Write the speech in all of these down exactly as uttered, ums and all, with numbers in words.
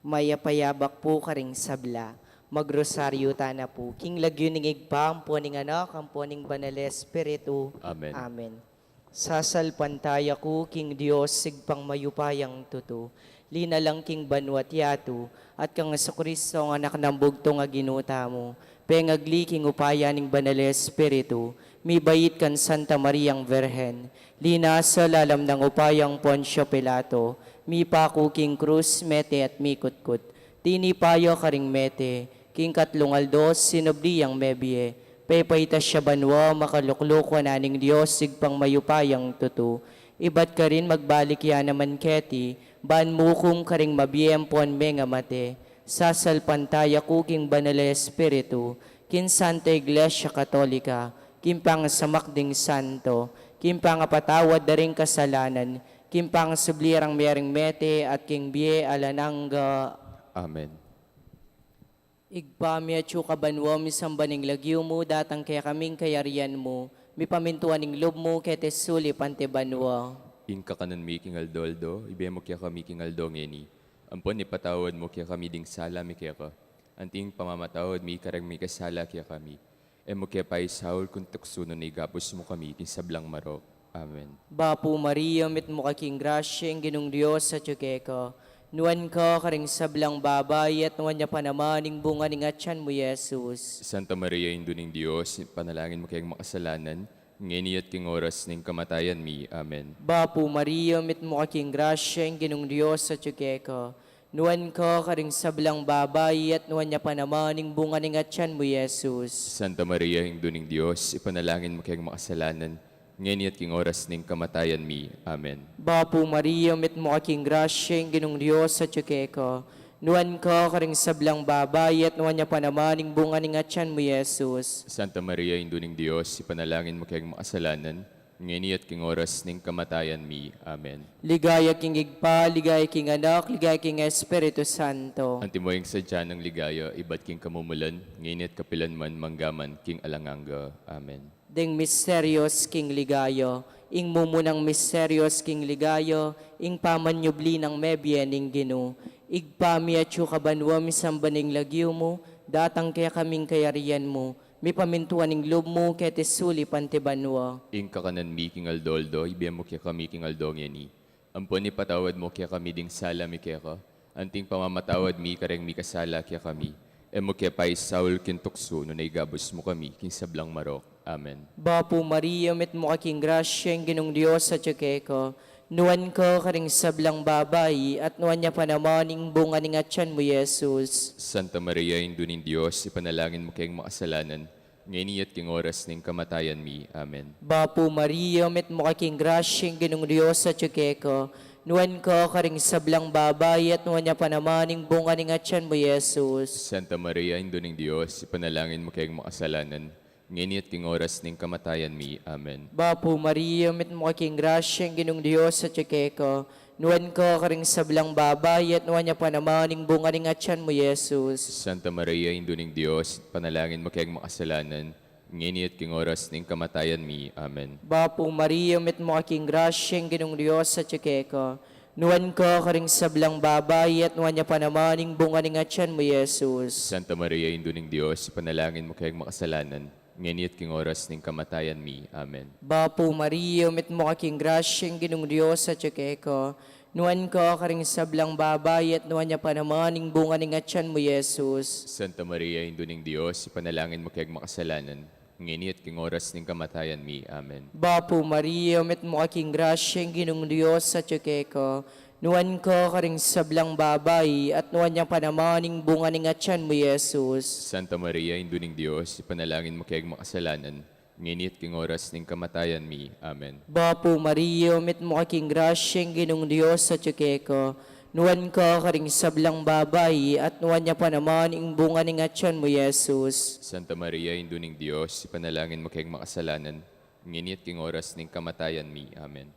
Mayap a yabak pu karing sabla. Magrosaryo tana pu. King lagyu ning Ibpa, ampo ning Anak, ampo ning Banal a Espiritu. Amen. Amen. Sasalpantaya ku king Dios, Ibpang mayupayang tutu, linalang king banua't yatu, at kang Jesucristo, ang Anak nang bugtung a Ginu tamu, pengagli king upaya ning Banal a Espiritu, mibait kang Santa Mariang Virgen, linasa lalam nang upayang Poncio Pilato, mipaku king krus, mete at mikutkut, tinipa ya karing mete, king katlung aldo sinubli yang mebie, pepaitas ya banua, makalukluk wanan ning Dios Ibpang mayupayang tutu, ibat karin magbalik ya naman keti, ban mukum karing mabie ampon mengamate. Sasalpantaya ku king Banal a Espiritu, king Santa Iglesia Katolika, king pangasamak ding santo, king pangapatawad da ring kasalanan, king pangasubli rang mie ring mete, at king bie alang angga. Amen. Ibpa mi, atsu ka banua, misamban ing lagyu mu, datang kekami ing kayarian mu, mipamintuan ing lub mu, keti sulip anti banua. Ing kakanan mi king aldo-aldo, ibie mu kekami king aldo ngeni. Ampon ipatawad mu kekami ding sala mi keka, anti ing pamamatawad mi kareng mikasala kekami. E mu ke paisaul king tuksu, nune ikabus mu kami king sablang marok. Amen. Bapu Maria, mitmu ka king grasya, ing Ginung Dios atyu keka. Nuan ka karing sablang babai, at nuan ya pa naman ing bunga ning atyan mu, Jesus. Santa Maria, Indu ning Dios, ipanalangin mu keng makasalanan, ngeni at king oras ning kamatayan mi. Amen. Bapu Maria, mitmu ka king grasya, ing Ginung Dios atyu keka. Nuan ka karing sablang babai, at nuan ya pa naman ing bunga ning atyan mu, Jesus. Santa Maria, Indu ning Dios, ipanalangin mu keng makasalanan, ngeni at king oras ning kamatayan mi. Amen. Bapu Maria, mitmu ka king grasya, ing Ginung Dios atyu keka. Nuan ka karing sablang babai, at nuan ya pa naman ing bunga ning atyan mu, Jesus. Santa Maria, Indu ning Dios, ipanalangin mu keng makasalanan, ngeni at king oras ning kamatayan mi. Amen. Ligaya king Ibpa, ligaya king Anak, ligaya king Espiritu Santo. Antimo ing sadya nang ligaya, ibat king kamumulan, ngeni at kapilan man, mangga man king alang angga. Amen. Ding misterios king ligaya. Ing mumunang misterios king ligaya, ing pamanyubli nang mebie ning Ginu. Ibpa mi atyu ka banua, misamban ing lagyu mu, datang kekami ing kayarian mu, mipamintuan ing lub mu keti sulip anti banua. Ing kakanan mi king aldo-aldo, ibie mu kekami king aldo ngeni. Ampon ipatawad mu kekami ding sala mi keka, anti ing pamamatawad mi kareng mikasala kekami. E mu ke paisaul king tuksu, nune ikabus mu kami king sablang marok. Amen. Bapu Maria, mitmu ka king grasya, ing Ginung Dios atyu keka. Nuan ka karing sablang babai, at nuan ya pa naman ing bunga ning atyan mu, Jesus. Santa Maria, Indu ning Dios, ipanalangin mu keng makasalanan, ngeni at king oras ning kamatayan mi. Amen. Bapu Maria, mitmu ka king grasya, ing Ginung Dios atyu keka. Nuan ka karing sablang babai, at nuan ya pa naman ing bunga ning atyan mu, Jesus. Santa Maria, Indu ning Dios, ipanalangin mu keng makasalanan, ngeni at king oras ning kamatayan mi. Amen. Bapu Maria, mitmu ka king grasya, ing Ginung Dios atyu keka. Nuan ka karing sablang babai, at nuan ya pa naman ing bunga ning atyan mu, Jesus. Santa Maria, Indu ning Dios, ipanalangin mu keng makasalanan, ngeni at king oras ning kamatayan mi. Amen. Bapu Maria, mitmu ka king grasya, ing Ginung Dios atyu keka. Nuan ka karing sablang babai, at nuan ya pa naman ing bunga ning atyan mu, Jesus. Santa Maria, Indu ning Dios, ipanalangin mu keng makasalanan, ngeni at king oras ning kamatayan mi. Amen. Bapu Maria, mitmu ka king grasya, ing Ginung Dios atyu keka. Nuan ka karing sablang babai, at nuan ya pa naman ing bunga ning atyan mu, Jesus. Santa Maria, Indu ning Dios, ipanalangin mu keng makasalanan, ngeni at king oras ning kamatayan mi. Amen. Bapu Maria, mitmu ka king grasya, ing Ginung Dios atyu keka. Nuan ka karing sablang babai, at nuan ya pa naman ing bunga ning atyan mu, Jesus. Santa Maria, Indu ning Dios, ipanalangin mu keng makasalanan, ngeni at king oras ning kamatayan mi. Amen. Bapu Maria, mitmu ka king grasya, ing Ginung Dios atyu keka. Nuan ka karing sablang babai, at nuan ya pa naman ing bunga ning atyan mu, Jesus. Santa Maria, Indu ning Dios, ipanalangin mu keng makasalanan, ngeni at king oras ning kamatayan mi. Amen.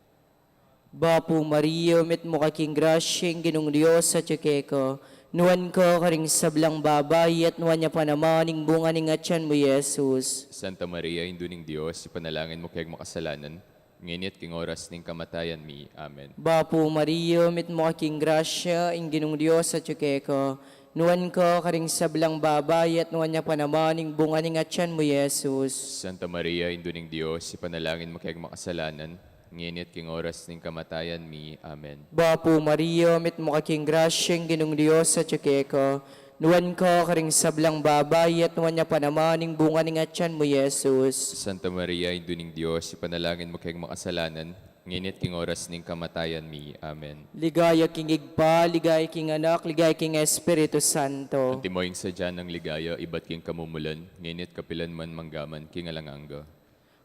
Bapu Maria, mitmu ka king grasya, ing Ginung Dios atyu keka. Nuan ka karing sablang babai, at nuan ya pa naman ing bunga ning atyan mu, Jesus. Santa Maria, Indu ning Dios, ipanalangin mu keng makasalanan, ngeni at king oras ning kamatayan mi. Amen. Bapu Maria, mitmu ka king grasya, ing Ginung Dios atyu keka. Nuan ka karing sablang babai, at nuan ya pa naman ing bunga ning atyan mu, Jesus. Santa Maria, Indu ning Dios, ipanalangin mu keng makasalanan, ngeni at king oras ning kamatayan mi. Amen. Bapu Maria, mitmu ka king grasya, ing Ginung Dios atyu keka. Nuan ka karing sablang babai, at nuan ya pa naman ing bunga ning atyan mu, Jesus. Santa Maria, Indu ning Dios, ipanalangin mu keng makasalanan, ngeni at king oras ning kamatayan mi. Amen. Ligaya king Ibpa, ligaya king Anak, ligaya king Espiritu Santo. Antimo ing sadya nang ligaya ibat king kamumulan, ngeni at kapilan man, manggaman king alang angga.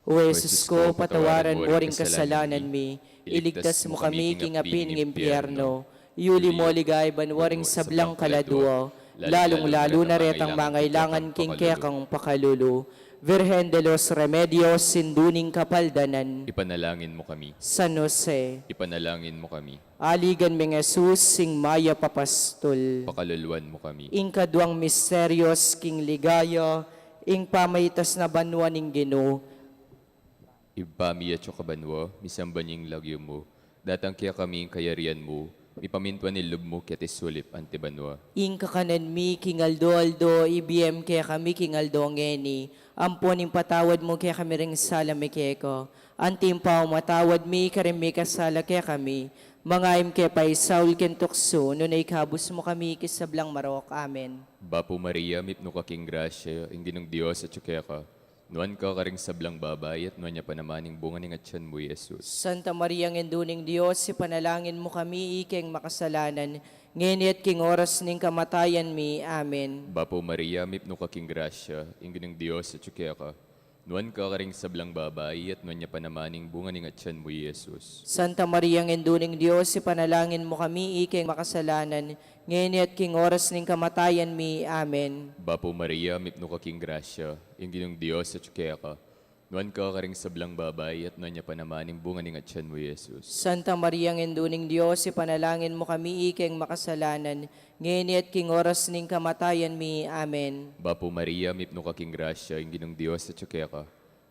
O Jesus ko, patawaran mo ring kasalanan mi, iligtas mo kami king api ning impyerno, iuli mo ligaya banua ring sablang kaladua, lalung-lalu na retang mangailangan king kekang pakalulu. Virgen de los Remedios, Indu ning Kapaldanan. Ipanalangin mo kami. San Jose. Ipanalangin mo kami. Aligan ming Jesus, ing mayap a pastul. Pakaluluan mo kami. Ing kaduang misterios king ligaya, ing pamaitas na banua ning Ginu. Ibpa mi atsu ka banua, misamban ya ing lagyu mu, datang kekami ing kayarian mu, mipamintuan ing lub mu keti sulip anti banua. Ing kakanan mi king aldo-aldo, ibie mu kekami king aldo ngeni, ampon ipatawad mu kekami ring sala mi keka, anti ing pamamatawad mi karing mikasala kekami, manga e mu ke paisaul king tuksu, nune ikabus mu kami king sablang marok. Amen. Bapu Maria, mipnu ka king grasya, ing Ginung Dios atsu keka. Nuan ka karing sablang babai, at nuan ya pa naman ing bunga ning atyan mu, Jesus. Santa Maria, Indu ning Dios, ipanalangin mu kami ikeng makasalanan, ngeni at king oras ning kamatayan mi. Amen. Bapu Maria, mipnu ka king grasya, ing Ginung Dios atsu keka. Nuan ka karing sablang babai, at nuan ya pa naman ing bunga ning atyan mu, Jesus. Santa Maria, Indu ning Dios, ipanalangin mu kami ikeng makasalanan, ngeni at king oras ning kamatayan mi. Amen. Bapu Maria, mipnu ka king grasya, ing Ginung Dios atsu keka. Nuan ka karing sablang babai, at nuan ya pa naman ing bunga ning atyan mu, Jesus. Santa Maria, Indu ning Dios, ipanalangin mu kami ikeng makasalanan, ngeni at king oras ning kamatayan mi. Amen. Bapu Maria, mipnu ka king grasya, ing Ginung Dios atsu keka.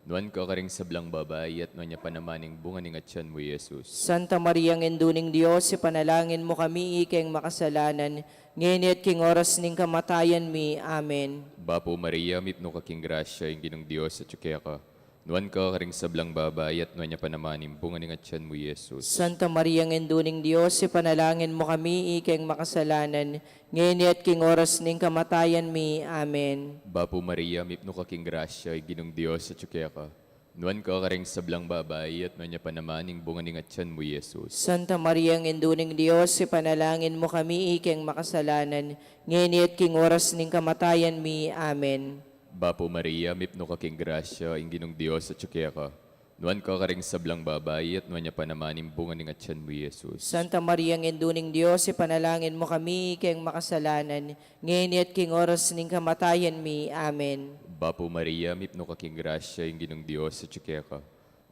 Nuan ka karing sablang babai, at nuan ya pa naman ing bunga ning atyan mu, Jesus. Santa Maria, Indu ning Dios, ipanalangin mu kami ikeng makasalanan, ngeni at king oras ning kamatayan mi. Amen. Bapu Maria, mipnu ka king grasya, ing Ginung Dios atsu keka. Nuan ka karing sablang babai, at nuan ya pa naman ing bunga ning atyan mu, Jesus. Santa Maria, Indu ning Dios, ipanalangin mu kami ikeng makasalanan, ngeni at king oras ning kamatayan mi. Amen. Bapu Maria, mipnu ka king grasya, ing Ginung Dios atsu keka. Nuan ka karing sablang babai, at nuan ya pa naman ing bunga ning atyan mu, Jesus. Santa Maria, Indu ning Dios, ipanalangin mu kami ikeng makasalanan, ngeni at king oras ning kamatayan mi. Amen. Bapu Maria, mipnu ka king grasya, ing Ginung Dios atsu keka. Nuan ka karing sablang babai, at nuan ya pa naman ing bunga ning atyan mu, Jesus. Santa Maria, Indu ning Dios, ipanalangin mu kami ikeng makasalanan, ngeni at king oras ning kamatayan mi. Amen. Bapu Maria, mipnu ka king grasya, ing Ginung Dios atsu keka.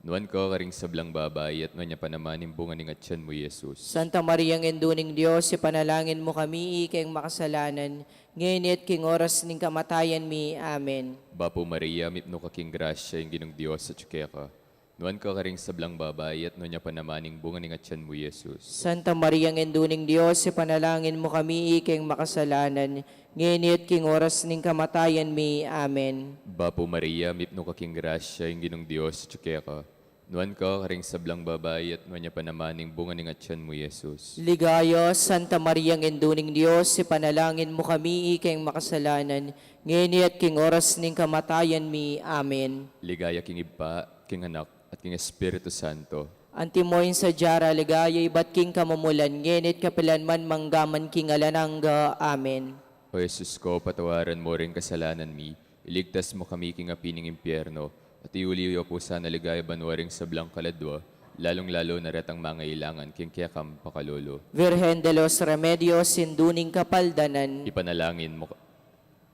Nuan ka karing sablang babai, at nuan ya pa naman ing bunga ning atyan mu, Jesus. Santa Maria, Indu ning Dios, ipanalangin mu kami ikeng makasalanan, ngeni at king oras ning kamatayan mi. Amen. Bapu Maria, mipnu ka king grasya, ing Ginung Dios atsu keka. Nuan ka karing sablang babai, at nuan ya pa naman ing bunga ning atyan mu, Jesus. Santa Maria, Indu ning Dios, ipanalangin mu kami ikeng makasalanan, ngeni at king oras ning kamatayan mi. Amen. Bapu Maria, mipnu ka king grasya, ing Ginung Dios atsu keka. Nuan ka karing sablang babai, at nuan ya pa naman ing bunga ning atyan mu, Jesus. Ligaya, Santa Maria, Indu ning Dios, ipanalangin mu kami ikeng makasalanan, ngeni at king oras ning kamatayan mi. Amen. Ligaya king Ibpa, king Anak, at king Espiritu Santo. Antimo ing sadya ra ligaya ibat king kamumulan, ngeni at kapilan man, manggaman king alang angga. Amen. O Jesus ko, patawaran mo ring kasalanan mi, iligtas mo kami king api ning impyerno, at iuli yo ku sana ligaya banua ring sablang kaladua, lalung-lalu na retang mangailangan king kekang pakalulu. Virgen de los Remedios, Indu ning Kapaldanan. Ipanalangin mo ka-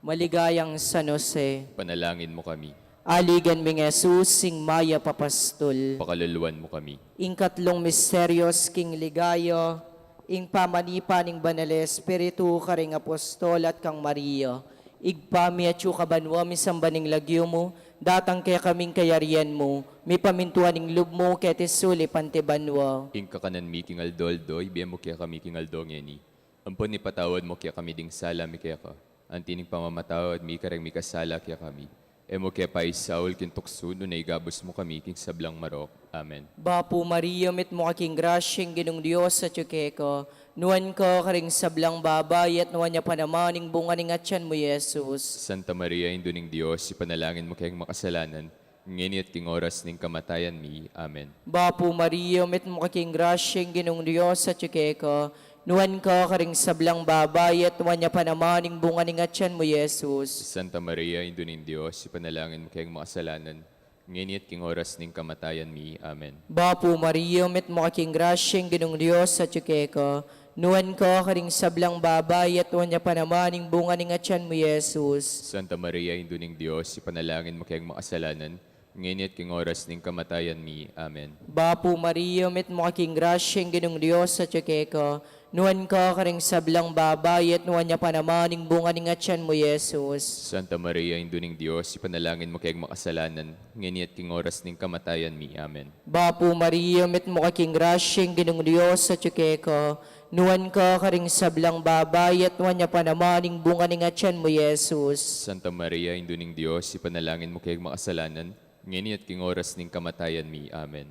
Maligayang San Jose. Ipanalangin mo kami. Aligan ming Jesus, ing mayap a pastul. Pakaluluan mo kami. Ing katlung misterios king ligaya, ing pamanipa ning Banal a Espiritu karing apostol at kang Maria. Ibpa mi atsu ka banua, misamban ing lagyu mu, Datang kekami ing kayarian mu, mipamintuan ing lub mu keti sulip anti banua. Ing kakanan mi king aldo-aldo ibie mu kekami king aldo ngeni. Ampon ipatawad mu kekami ding sala mi keka, anti ning pamamatawad mi kareng mikasala kekami. E mu ke paisaul king tuksu, nune ikabus mu kami king sablang marok. Amen. Bapu Maria, mitmu ka king grasya, ing Ginung Dios atyu keka. Nuan ka karing sablang babai, at nuan ya pa naman ing bunga ning atyan mu, Jesus. Santa Maria, Indu ning Dios, ipanalangin mu keng makasalanan, ngeni at king oras ning kamatayan mi. Amen. Bapu Maria, mitmu ka king grasya, ing Ginung Dios atyu keka. Nuan ka karing sablang babai, at nuan ya pa naman ing bunga ning atyan mu, Jesus. Santa Maria, Indu ning Dios, ipanalangin mu keng makasalanan, ngeni at king oras ning kamatayan mi. Amen. Bapu Maria, mitmu ka king grasya, ing Ginung Dios atyu keka. Nuan ka karing sablang babai, at nuan ya pa naman ing bunga ning atyan mu, Jesus. Santa Maria, Indu ning Dios, ipanalangin mu keng makasalanan, ngeni at king oras ning kamatayan mi. Amen. Bapu Maria, mitmu ka king grasya, ing Ginung Dios atyu keka. Nuan ka karing sablang babai, at nuan ya pa naman ing bunga ning atyan mu, Jesus. Santa Maria, Indu ning Dios, ipanalangin mu keng makasalanan, ngeni at king oras ning kamatayan mi. Amen. Bapu Maria, mitmu ka king grasya, ing Ginung Dios atyu keka. Nuan ka karing sablang babai, at nuan ya pa naman ing bunga ning atyan mu, Jesus. Santa Maria, Indu ning Dios, ipanalangin mu keng makasalanan, ngeni at king oras ning kamatayan mi. Amen.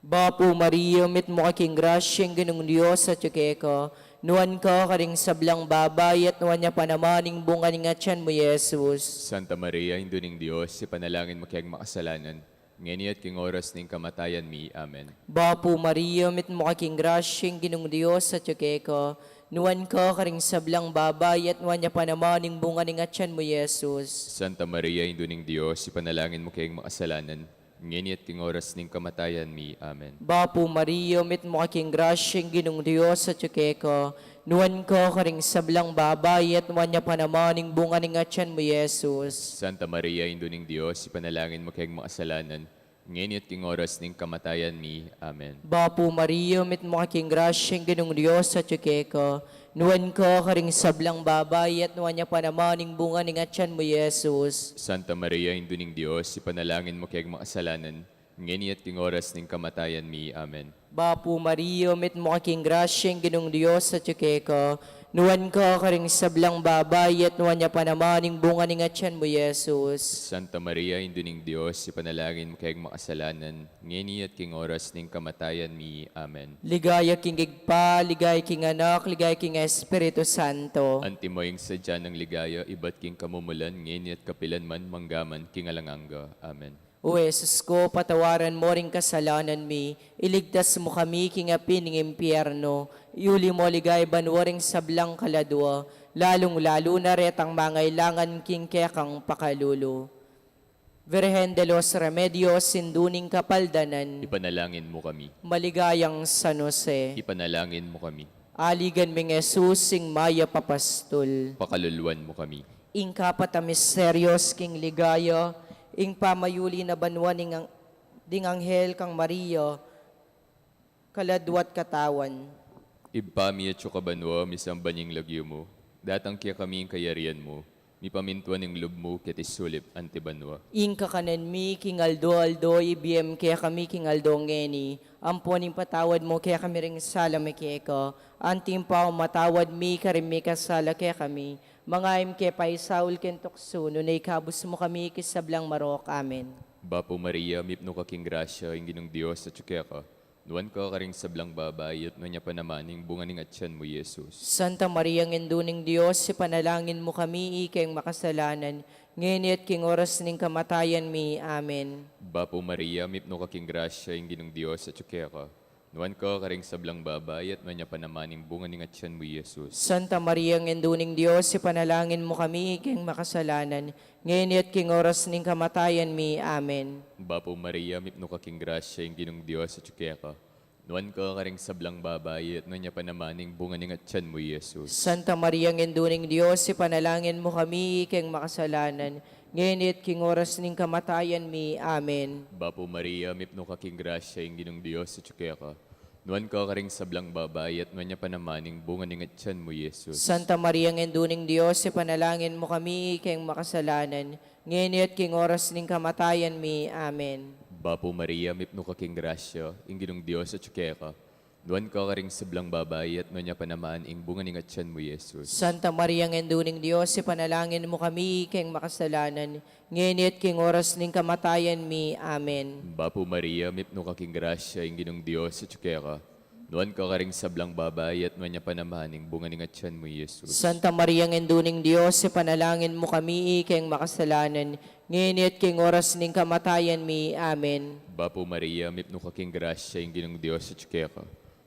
Bapu Maria, mitmu ka king grasya, ing Ginung Dios atyu keka. Nuan ka karing sablang babai, at nuan ya pa naman ing bunga ning atyan mu, Jesus. Santa Maria, Indu ning Dios, ipanalangin mu keng makasalanan, ngeni at king oras ning kamatayan mi. Amen. Bapu Maria, mitmu ka king grasya, ing Ginung Dios atyu keka. Nuan ka karing sablang babai, at nuan ya pa naman ing bunga ning atyan mu, Jesus. Santa Maria, Indu ning Dios, ipanalangin mu keng makasalanan, ngeni at king oras ning kamatayan mi. Amen. Bapu Maria, mitmu ka king grasya, ing Ginung Dios atyu keka. Nuan ka karing sablang babai, at nuan ya pa naman ing bunga ning atyan mu, Jesus. Santa Maria, Indu ning Dios, ipanalangin mu keng makasalanan, ngeni at king oras ning kamatayan mi. Amen. Bapu Maria, mitmu ka king grasya, ing Ginung Dios atyu keka. Nuan ka karing sablang babai, at nuan ya pa naman ing bunga ning atyan mu, Jesus. Santa Maria, Indu ning Dios, ipanalangin mu keng makasalanan, ngeni at king oras ning kamatayan mi. Amen. Bapu Maria, mitmu ka king grasya, ing Ginung Dios atyu keka. Nuan ka karing sablang babai, at nuan ya pa naman ing bunga ning atyan mu, Jesus. Santa Maria, Indu ning Dios, ipanalangin mu keng makasalanan, ngeni at king oras ning kamatayan mi. Amen. Ligaya king Ibpa, ligaya king Anak, ligaya king Espiritu Santo. Antimo ing sadya nang ligaya, ibat king kamumulan, ngeni at kapilan man, mangga man king alang angga. Amen. O Jesus ko, patawaran mo ring kasalanan mi, iligtas mo kami king api ning impyerno, iuli mo king banua ring sablang kaladua, lalung-lalu na retang mangailangan king kekang pakalulu. Virgen de los Remedios, Indu ning Kapaldanan. Ipanalangin mo kami. Maligayang San Jose. Ipanalangin mo kami. Aligan ming Jesus, ing mayap a pastul. Pakaluluan mo kami. Ing kapat a misteryos king ligaya, ing pamayuli na banua ning ang-, ding anghel kang Maria, kaladua't katawan. Ibpa mi atsu ka banua, misamban ya ing lagyu mu. Datang kekami ing kayarian mu. Mipamintuan ing lub mu keti sulip anti banua. Ing kakanan mi king aldo-aldo ibie mu kekami king aldo ngeni. Ampon ipatawad mu kekami ring sala mi keka, anti ing pamamatawad mi karing mikasala kekami. Manga e mu ke paisaul king tuksu, nune ikabus mu kami king sablang marok. Amen. Bapu Maria, mipnu ka king grasya, ing Ginung Dios atsu keka. Nuan ka karing sablang babai, at nuan ya pa naman ing bunga ning atyan mu, Jesus. Santa Maria, Indu ning Dios, ipanalangin mu kami ikeng makasalanan, ngeni at king oras ning kamatayan mi. Amen. Bapu Maria, mipnu ka king grasya, ing Ginung Dios atsu keka. Nuan ka karing sablang babai, at nuan ya pa naman ing bunga ning atyan mu, Jesus. Santa Maria, Indu ning Dios, ipanalangin mu kami ikeng makasalanan, ngeni at king oras ning kamatayan mi. Amen. Bapu Maria, mipnu ka king grasya, ing Ginung Dios atsu keka. Nuan ka karing sablang babai, at nuan ya pa naman ing bunga ning atyan mu, Jesus. Santa Maria, Indu ning Dios, ipanalangin mu kami ikeng makasalanan, ngeni at king oras ning kamatayan mi. Amen. Bapu Maria, mipnu ka king grasya, ing Ginung Dios atsu keka. Nuan ka karing sablang babai, at nuan ya pa naman ing bunga ning atyan mu, Jesus. Santa Maria, Indu ning Dios, ipanalangin mu kami, ikeng makasalanan, ngeni at king oras ning kamatayan mi. Amen. Bapu Maria, mipnu ka king grasya, ing Ginung Dios atyu keka. Nuan ka karing sablang babai, at nuan ya pa naman ing bunga ning atyan mu, Jesus. Santa Maria, Indu ning Dios, ipanalangin mu kami, ikeng makasalanan, ngeni at king oras ning kamatayan mi. Amen. Bapu Maria, mipnu ka king grasya, ing Ginung Dios atyu keka. Nuan ka karing sablang babai, at nuan ya pa naman ing bunga ning atyan mu, Jesus. Santa Maria, Indu ning Dios, ipanalangin mu kami, ikeng makasalanan, ngeni at king oras ning kamatayan mi. Amen. Bapu Maria, mipnu ka king grasya, ing Ginung Dios atyu keka.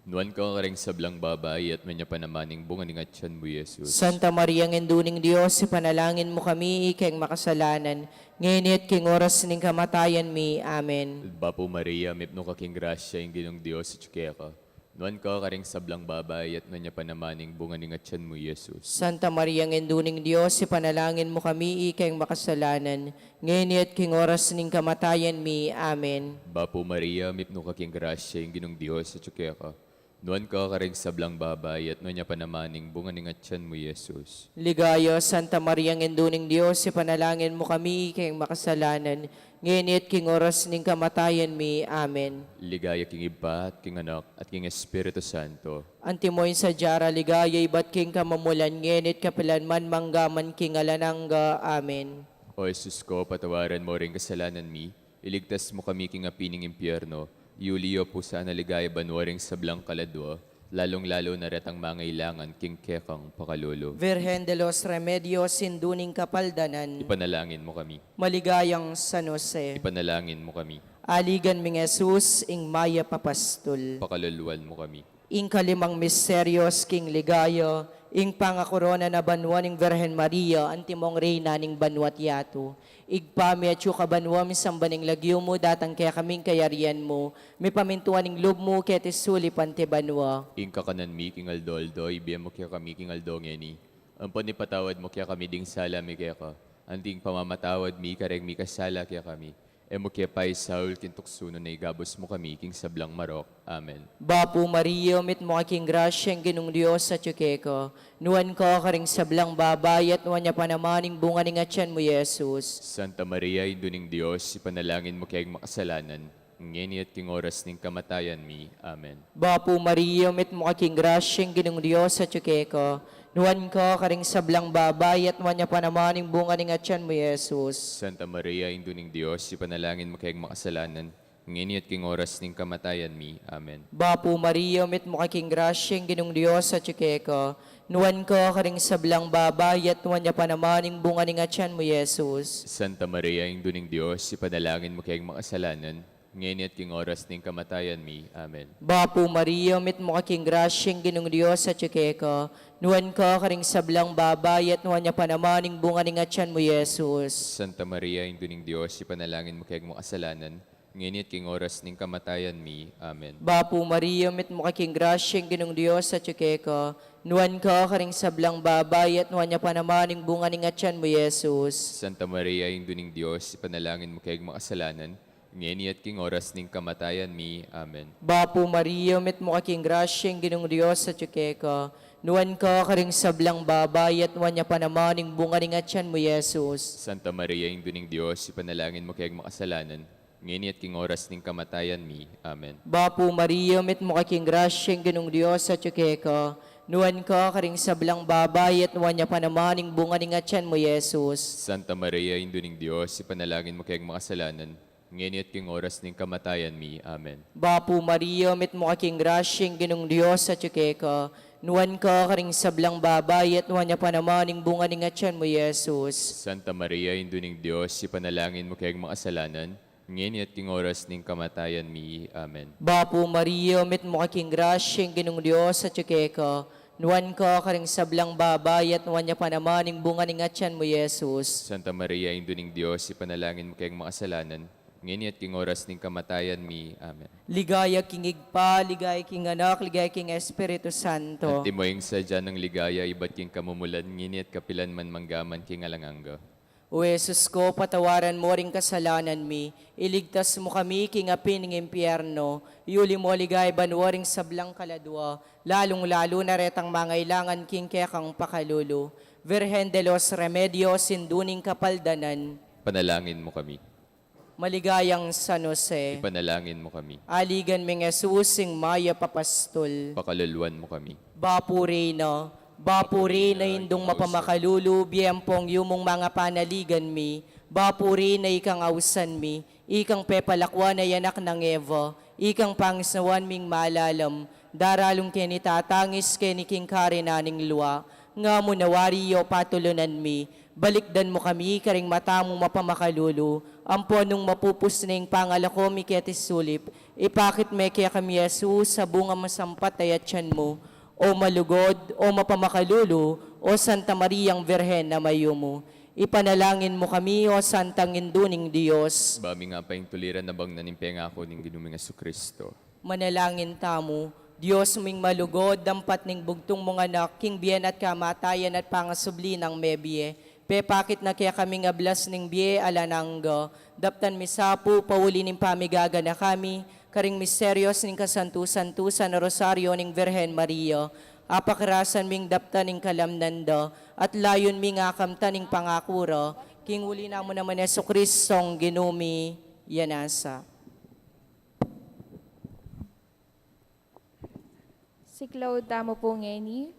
Nuan ka karing sablang babai, at nuan ya pa naman ing bunga ning atyan mu, Jesus. Santa Maria, Indu ning Dios, ipanalangin mu kami, ikeng makasalanan, ngeni at king oras ning kamatayan mi. Amen. Bapu Maria, mipnu ka king grasya, ing Ginung Dios atyu keka. Nuan ka karing sablang babai, at nuan ya pa naman ing bunga ning atyan mu, Jesus. Santa Maria, Indu ning Dios, ipanalangin mu kami, ikeng makasalanan, ngeni at king oras ning kamatayan mi. Amen. Bapu Maria, mipnu ka king grasya, ing Ginung Dios atyu keka. Nuan ka karing sablang babai, at nuan ya pa naman ing bunga ning atyan mu, Jesus. Ligaya, Santa Maria, Indu ning Dios, ipanalangin mu kami, ikeng makasalanan, ngeni at king oras ning kamatayan mi. Amen. Ligaya king Ibpa, at king Anak, at king Espiritu Santo. Antimo ing sadya ra ligaya, ibat king kamumulan, ngeni at kapilan man, mangga man king alang angga. Amen. O Jesus ko, patawaran mu ring kasalanan mi, iligtas mu kami king api ning impyerno, iyuli yu pu sana king ligaya banua ring sablang kaladua, lalung-lalu na retang mangailangan king kekang pakalulu. Virgen de los Remedios, Indu ning Kapaldanan. Ipanalangin mu kami. Maligayang San Jose. Ipanalangin mu kami. Aligan ming Jesus, ing mayap a pastul. Pakaluluan mu kami. Ing kalimang misteryos king ligaya, ing pangakorona na banua ning Virgen Maria, antimong Reyna ning banua't yatu. Ibpa mi, atyu ka banua, misamban ing lagyu mu, datang kekami ing kayarian mu, mipamintuan ing lub mu keti sulip anti banua. Ing kakanan mi king aldo-aldo, ibie mu kekami king aldo ngeni. Ampon ipatawad mu kekami ding sala mi keka, anti ing pamamatawad mi kareng mikasala kekami. E mu ke paisaul king tuksu, nune igabus mu kami king sablang marok. Amen. Bapu Maria, mitmu ka king grasya, ing Ginung Dios atyu keka. Nuan ka karing sablang babai, at nuan ya pa naman ing bunga ning atyan mu, Jesus. Santa Maria, Indu ning Dios, ipanalangin mu keng makasalanan, ngeni at king oras ning kamatayan mi. Amen. Bapu Maria, mitmu ka king grasya, ing Ginung Dios atyu keka. Nuan ka karing sablang babai, at nuan ya pa naman ing bunga ning atyan mu, Jesus. Santa Maria, Indu ning Dios, ipanalangin mu keng makasalanan, ngeni at king oras ning kamatayan mi. Amen. Bapu Maria, mitmu ka king grasya, ing Ginung Dios atyu keka. Nuan ka karing sablang babai, at nuan ya pa naman ing bunga ning atyan mu, Jesus. Santa Maria, Indu ning Dios, ipanalangin mu keng makasalanan, ngeni at king oras ning kamatayan mi. Amen. Bapu Maria, mitmu ka king grasya, ing Ginung Dios atyu keka. Nuan ka karing sablang babai, at nuan ya pa naman ing bunga ning atyan mu, Jesus. Santa Maria, Indu ning Dios, ipanalangin mu keng makasalanan, ngeni at king oras ning kamatayan mi. Amen. Bapu Maria, mitmu ka king grasya, ing Ginung Dios atyu keka. Nuan ka karing sablang babai, at nuan ya pa naman ing bunga ning atyan mu, Jesus. Santa Maria, Indu ning Dios, ipanalangin mu keng makasalanan, ngeni at king oras ning kamatayan mi. Amen. Bapu Maria, mitmu ka king grasya, ing Ginung Dios atyu keka. Nuan ka karing sablang babai, at nuan ya pa naman ing bunga ning atyan mu, Jesus. Santa Maria, Indu ning Dios, ipanalangin mu keng makasalanan, ngeni at king oras ning kamatayan mi. Amen. Bapu Maria, mitmu ka king grasya, ing Ginung Dios atyu keka. Nuan ka karing sablang babai, at nuan ya pa naman ing bunga ning atyan mu, Jesus. Santa Maria, Indu ning Dios, ipanalangin mu keng makasalanan, ngeni at king oras ning kamatayan mi. Amen. Bapu Maria, mitmu ka king grasya, ing Ginung Dios atyu keka. Nuan ka karing sablang babai, at nuan ya pa naman ing bunga ning atyan mu, Jesus. Santa Maria, Indu ning Dios, ipanalangin mu keng makasalanan, ngeni at king oras ning kamatayan mi. Amen. Bapu Maria, mitmu ka king grasya, ing Ginung Dios atyu keka. Nuan ka karing sablang babai, at nuan ya pa naman ing bunga ning atyan mu, Jesus. Santa Maria, Indu ning Dios, ipanalangin mu keng makasalanan, ngeni at king oras ning kamatayan mi. Amen. Ligaya king Ibpa, ligaya king Anak, ligaya king Espiritu Santo. Antimo ing sadya nang ligaya ibat king kamumulan, ngeni at kapilan man, mangga man king alang angga. O Jesus ko, patawaran mo ring kasalanan mi, iligtas mo kami king api ning impyerno, iuli mo king banua ring sablang kaladua, lalung-lalu na retang mangailangan king kekang pakalulu. Virgen de los Remedios, Indu ning Kapaldanan. Panalangin mo kami. Maligayang San Jose. Ipanalangin mo kami. Aligan ming Jesus, ing mayap a pastul. Pakaluluan mo kami. Bapuri na, bapuri na, Indung mapamakalulu, bie ampong yumung mangapanaligan mi, bapuri na ikang ausan mi, ikang pepalakuan a anak nang Eva, ikang pangisnawan ming malalam, daralung keni tatangis keni king karinan ning lua, nga mu na wari o patulunan mi, balikdan mo kami karing mata mung mapamakalulu, ampon nung mapupus na ing pangalako mi keti sulip, ipakit me kekami i Jesus a bungang masampat a atian mu, o malugud, o mapamakalulu, o Santa Mariang Virgen a mayumu. Ipanalangin mo kami, o Santang Indu ning Dios. Ba mi nga paintuliran a bangnan ing pengaku ning Ginu ming Jesucristo. Manalangin tamu. Dios ming malugud, dampat ning bugtung mung Anak, king bie na at kamatayan at pangasubli nang mebie, pepakit na kekami ing ablas ning bie alang angga. Daptan mi sa pu, pauli ning pamigaganaka mi karing misterios ning kasantu-santusan a Rosario ning Virgen Maria, apakirasan ming daptan ing kalamnan da, at layun ming akamtan ing pangaku ra, king uli na mu naman Jesucristong Ginu mi. Yanasa. Siklaud tamu pu ngeni,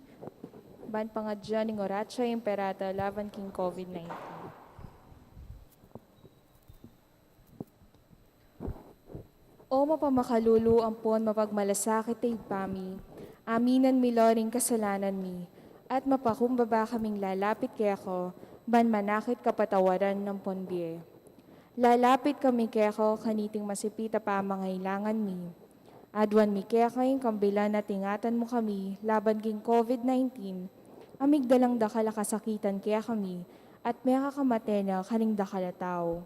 ban pangadyan ning Oratio Imperata laban king COVID nineteen. O mapamakalulu ampon mapagmalasakit a Ibpa mi, aminan mi la ring kasalanan mi, at mapakumbaba kaming lalapit keka, ban manakit kapatawaran ampon bie. Lalapit kami keka kaniting masipit a pamangailangan mi. Aduan mi keka ing kambilan at ingatan mu kami laban king COVID nineteen, a migdalang dakal a kasakitan kekami, at mekakamate na karing dakal a tau.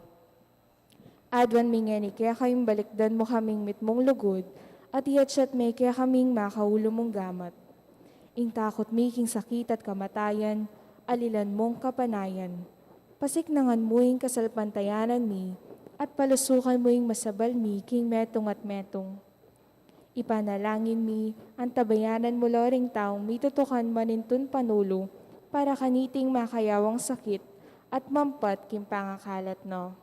Aduan mi ngeni keka ing balikdan mu kaming mitmung lugud, at iatsat me kekami ing makaulu mung gamat. Ing takut mi king sakit at kamatayan, alilan mung kapanayan. Pasiknangan mu ing kasalpantayanan mi, at palusukan mu ing masabal mi king metung at metung. Ipanalangin mi, antabayanan mu la ring taung mitutukan manintun panulu para kaniting makayawang sakit at mampat king pangakalat na.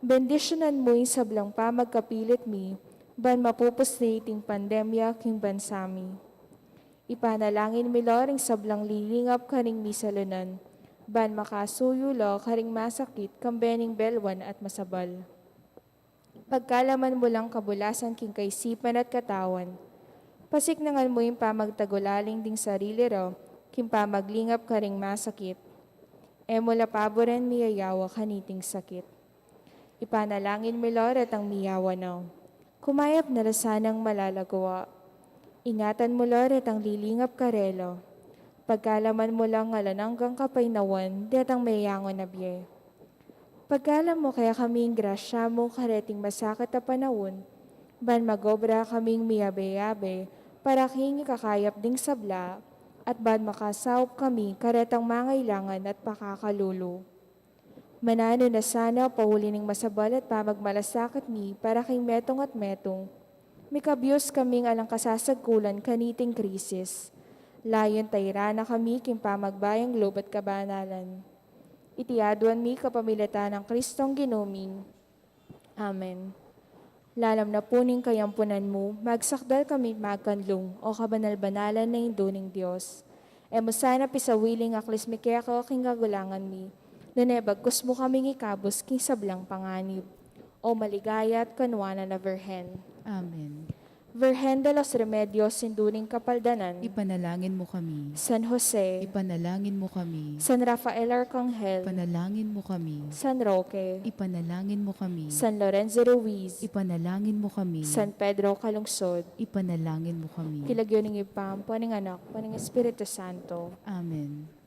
Bendisyunan mu ing sablang pamagkapilit mi, ban mapupus na iting pandemya king bansa mi. Ipanalangin mi la ring sablang lilingap karing misalunan, ban makasuyu la karing masakit kambe ning belwan at masabal. Pagkalaman mu lang kabulasan king kaisipan at katawan. Pasiknangan mu ing pamagtagulaling ding sarili ra, king pamaglingap karing masakit. E mu la paburen miyayawa kaniting sakit. Ipanalangin mi la retang miyawa na. Kumayap na la sanang malagwa. Ingatan mu la retang lilingap karela. Pagkalaman mu lang alang anggang kapaynawan detang meyangu na bie. Pagkalam mu kekami ing grasya mu kareting masakit a panaun, ban magobra kaming miyabe-yabe para king ikakayap ding sabla, at ban makasaup kami karetang mangailangan at pakakalulu. Mananu na sana pauli ning masabal at pamagmalasakit mi para king metung at metung. Mikabyus kaming alang kasasagkulan kaniting krisis. Layun tairan na kami king pamagbayang lub at kabanalan. Iti aduan mi kapamilatan nang Kristong Ginu mi. Amen. Lalam na pu ning kayampunan mu, magsakdal kami magkanlung, o kabanal-banalan a Indu ning Dios. E mu sana pisawili ing aklis mi keka king kagulangan mi, nune bagkus mu kaming ikabus king sablang panganib. O maligaya at kanuanan a Virgen. Amen. Virgen de los Remedios, Indu ning Kapaldanan. Ipanalangin mu kami. San Jose. Ipanalangin mu kami. San Rafael Arcangel. Ipanalangin mu kami. San Roque. Ipanalangin mu kami. San Lorenzo Ruiz. Ipanalangin mu kami. San Pedro Calungsod. Ipanalangin mu kami. King lagyu ning Ibpa, ampo ning Anak, ampo ning Espiritu Santo. Amen.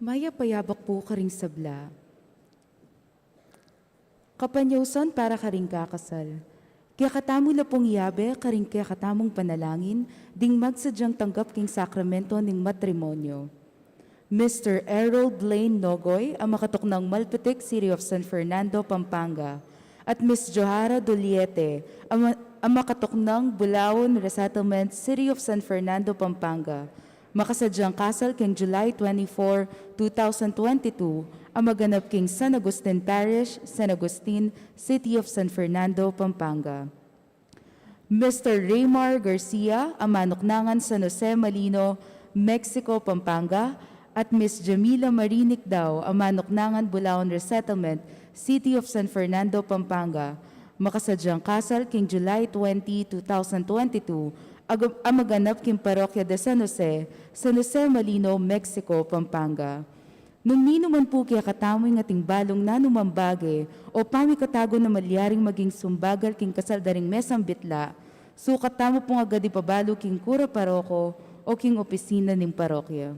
Mayap a yabak pu karing sabla. Kapanyausan para karing kakasal. Kekatamu la pung iyabe karing kekatamung panalangin ding magsadyang tanggap king sakramento ning matrimonyo. Mister Errol Blaine Nogoy, a makatuknang Malpitik, City of San Fernando, Pampanga, at Miss Johara Doliete, a ma-, a makatuknang Bulaon Resettlement, City of San Fernando, Pampanga, makasadyang kasal king July twenty-four, two thousand twenty-two, a maganap king San Agustin Parish, San Agustin, City of San Fernando, Pampanga. Mister Raymar Garcia, a manuknangan San Jose Malino, Mexico, Pampanga, at Miss Jamila Marie Nicdao, a manuknangan Bulaon Resettlement, City of San Fernando, Pampanga, makasadyang kasal king July twenty, two thousand twenty-two, a maganap king Parokya de San Jose, San Jose Malino, Mexico, Pampanga. Nung ninu man pu kekatamu ing ating balung nanumang bage o pamikatagun a malyaring maging sumbagal king kasal da ring mesang bitla, sukat tamu pung agad ipabalu king kura paroko o king opisina ning parokya.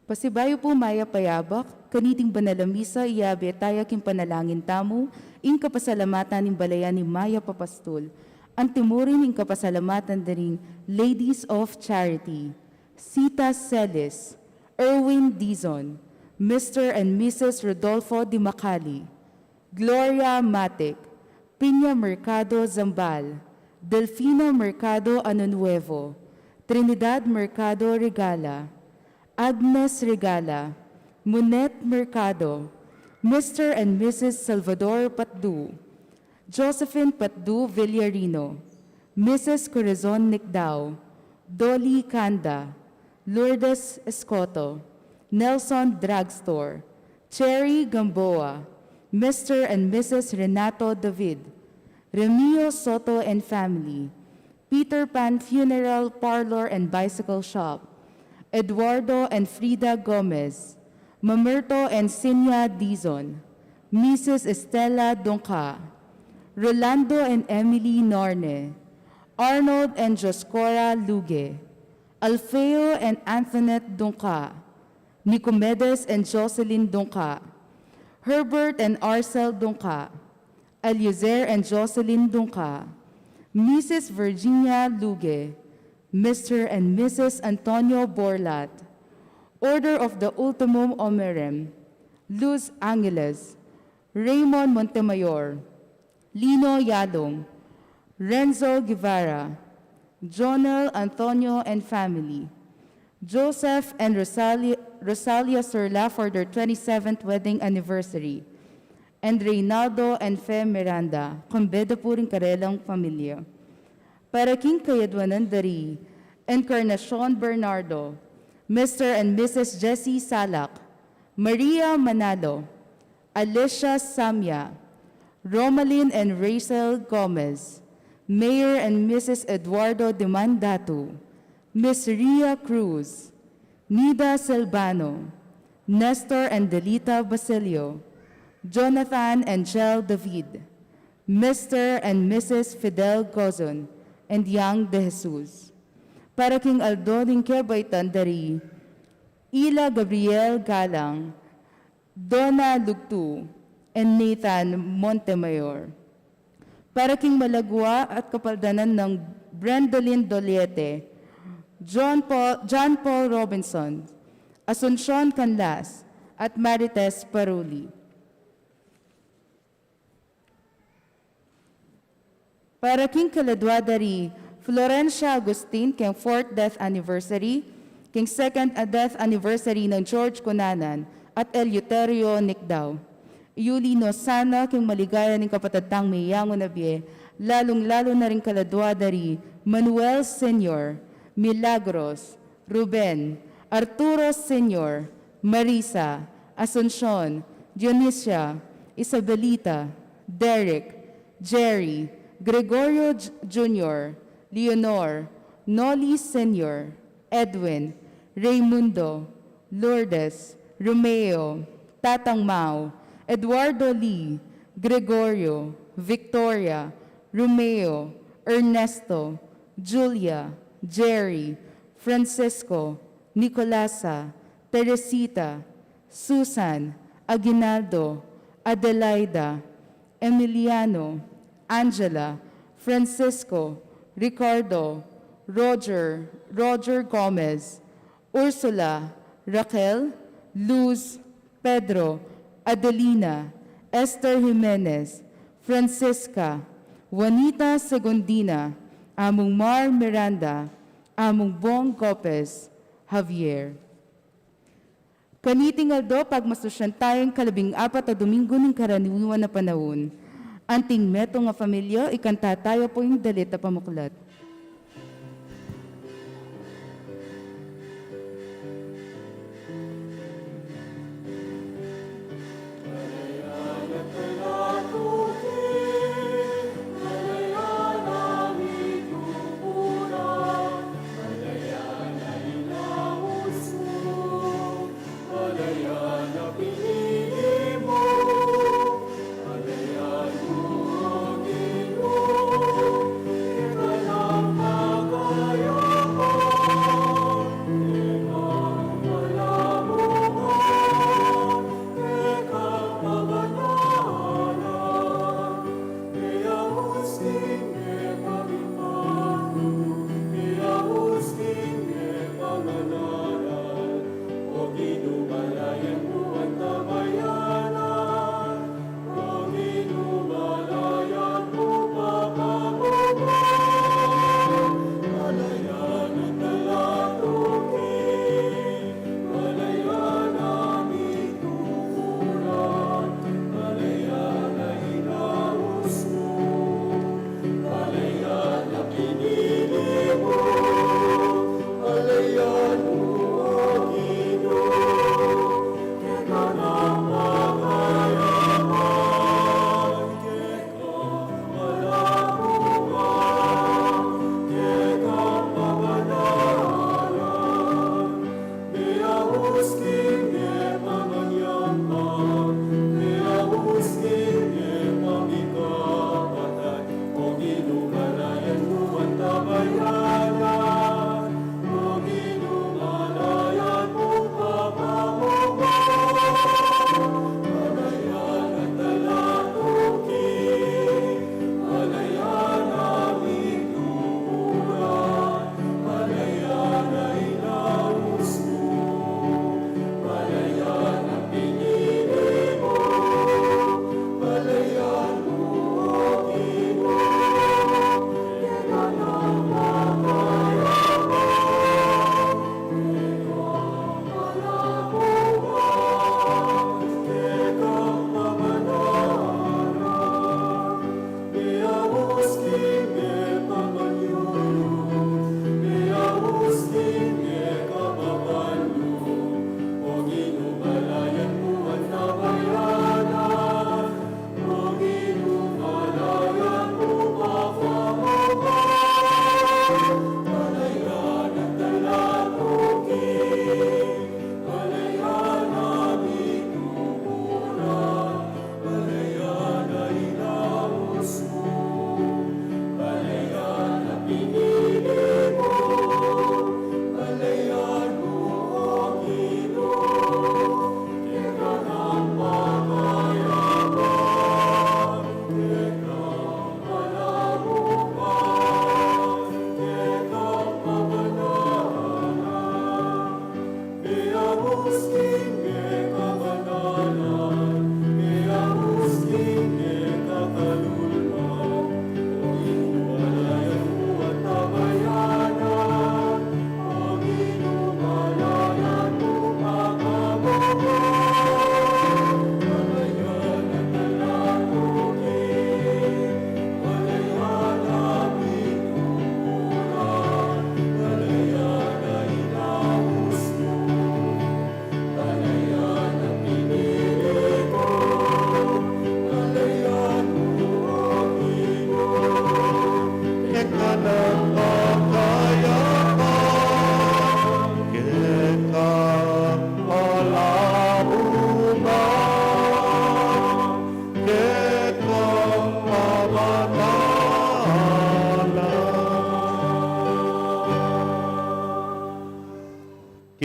Pasibayu pu mayap a yabak kaniting banal a misa, iyabe taya king panalangin tamu ing kapasalamatan ning balayan ning mayap a pastul. Antimurin ing kapasalamatan da ring Ladies of Charity, Sita Celis, Erwin Dizon, Mister and Missus Rodolfo Di Macali, Gloria Matic, Piña Mercado Zambal, Delfina Mercado Año Nuevo, Trinidad Mercado Regala, Agnes Regala, Munet Mercado, Mister and Missus Salvador Patdu, Josephine Patdu Villarino, Missus Corazon Nicdao, Dolly Canda, Lourdes Escoto, Nelson Drugstore, Cherry Gamboa, Mister and Missus Renato David, Remio Soto and family, Peter Pan Funeral Parlor and Bicycle Shop, Eduardo and Frida Gomez, Mamerto and Sinya Dizon, Missus Estela Dungca, Rolando and Emily Norne, Arnold and Joscora Luge, Alfeo and Antoinette Dungca, Nicomedes and Jocelyn Dungca, Herbert and Arcel Dungca, Eliezer and Jocelyn Dungca, Missus Virginia Luge, Mister and Missus Antonio Borlat, Order of the Ultimum Omerem, Luz Angeles, Raymond Montemayor, Lino Yalong, Renzo Guevara, Jonel Antonio and family, Joseph and Rosalia, Rosalia Surla for their twenty-seventh wedding anniversary, and Reynaldo and Fe Miranda, kambe da pu ring karelang pamilya. Para king kayadwanan da ri Encarnacion Bernardo, Mister and Missus Jessie Salak, Maria Manalo, Alicia Samia, Romalyn and Rachel Gomez, Mayor and Missus Eduardo Dimandatu, Miss Ria Cruz, Nida Selbano, Nestor and Delita Basilio, Jonathan and Jel David, Mister and Missus Fidel Gozon, and Yang De Jesus. Para king aldo ning kebaitan da ri Ila Gabriel Galang, Donna Lugtu, and Nathan Montemayor. Para king malagwa at kapaldanan nang Brendolyn Doliete, John Paul, John Paul Robinson, Asuncion Canlas, at Marites Paruli. Para king kaladwa da ri Florencia Agustin keng fourth death anniversary, keng second, ah, death anniversary nang George Cunanan at Eleuterio Nicdao. Iyuli no sana keng maligaya ning kapatad tang meyangu na bie, lalung-lalu na ring kaladwa da ri Manuel Senior, Milagros, Ruben, Arturo Senior, Marisa, Asuncion, Dionisia, Isabelita, Derek, Jerry, Gregorio J-, Junior, Leonor, Noli Senior, Edwin, Raymundo, Lourdes, Romeo, Tatang Mau, Eduardo Lee, Gregorio, Victoria, Romeo, Ernesto, Julia, Jerry, Francisco, Nicolasa, Teresita, Susan, Aguinaldo, Adelaida, Emiliano, Angela, Francisco, Ricardo, Roger, Roger Gomez, Ursula, Raquel, Luz, Pedro, Adelina, Esther Jimenez, Francisca, Juanita Segundina, Among Mar Miranda, Among Bong Gopez, Javier. Kaniting aldo, pagmasusyan tayang kalabing apat a Domingo ning karaniwan a panaun. Anting metung a pamilya, ikanta tayu pu ing dalit a pamuklat.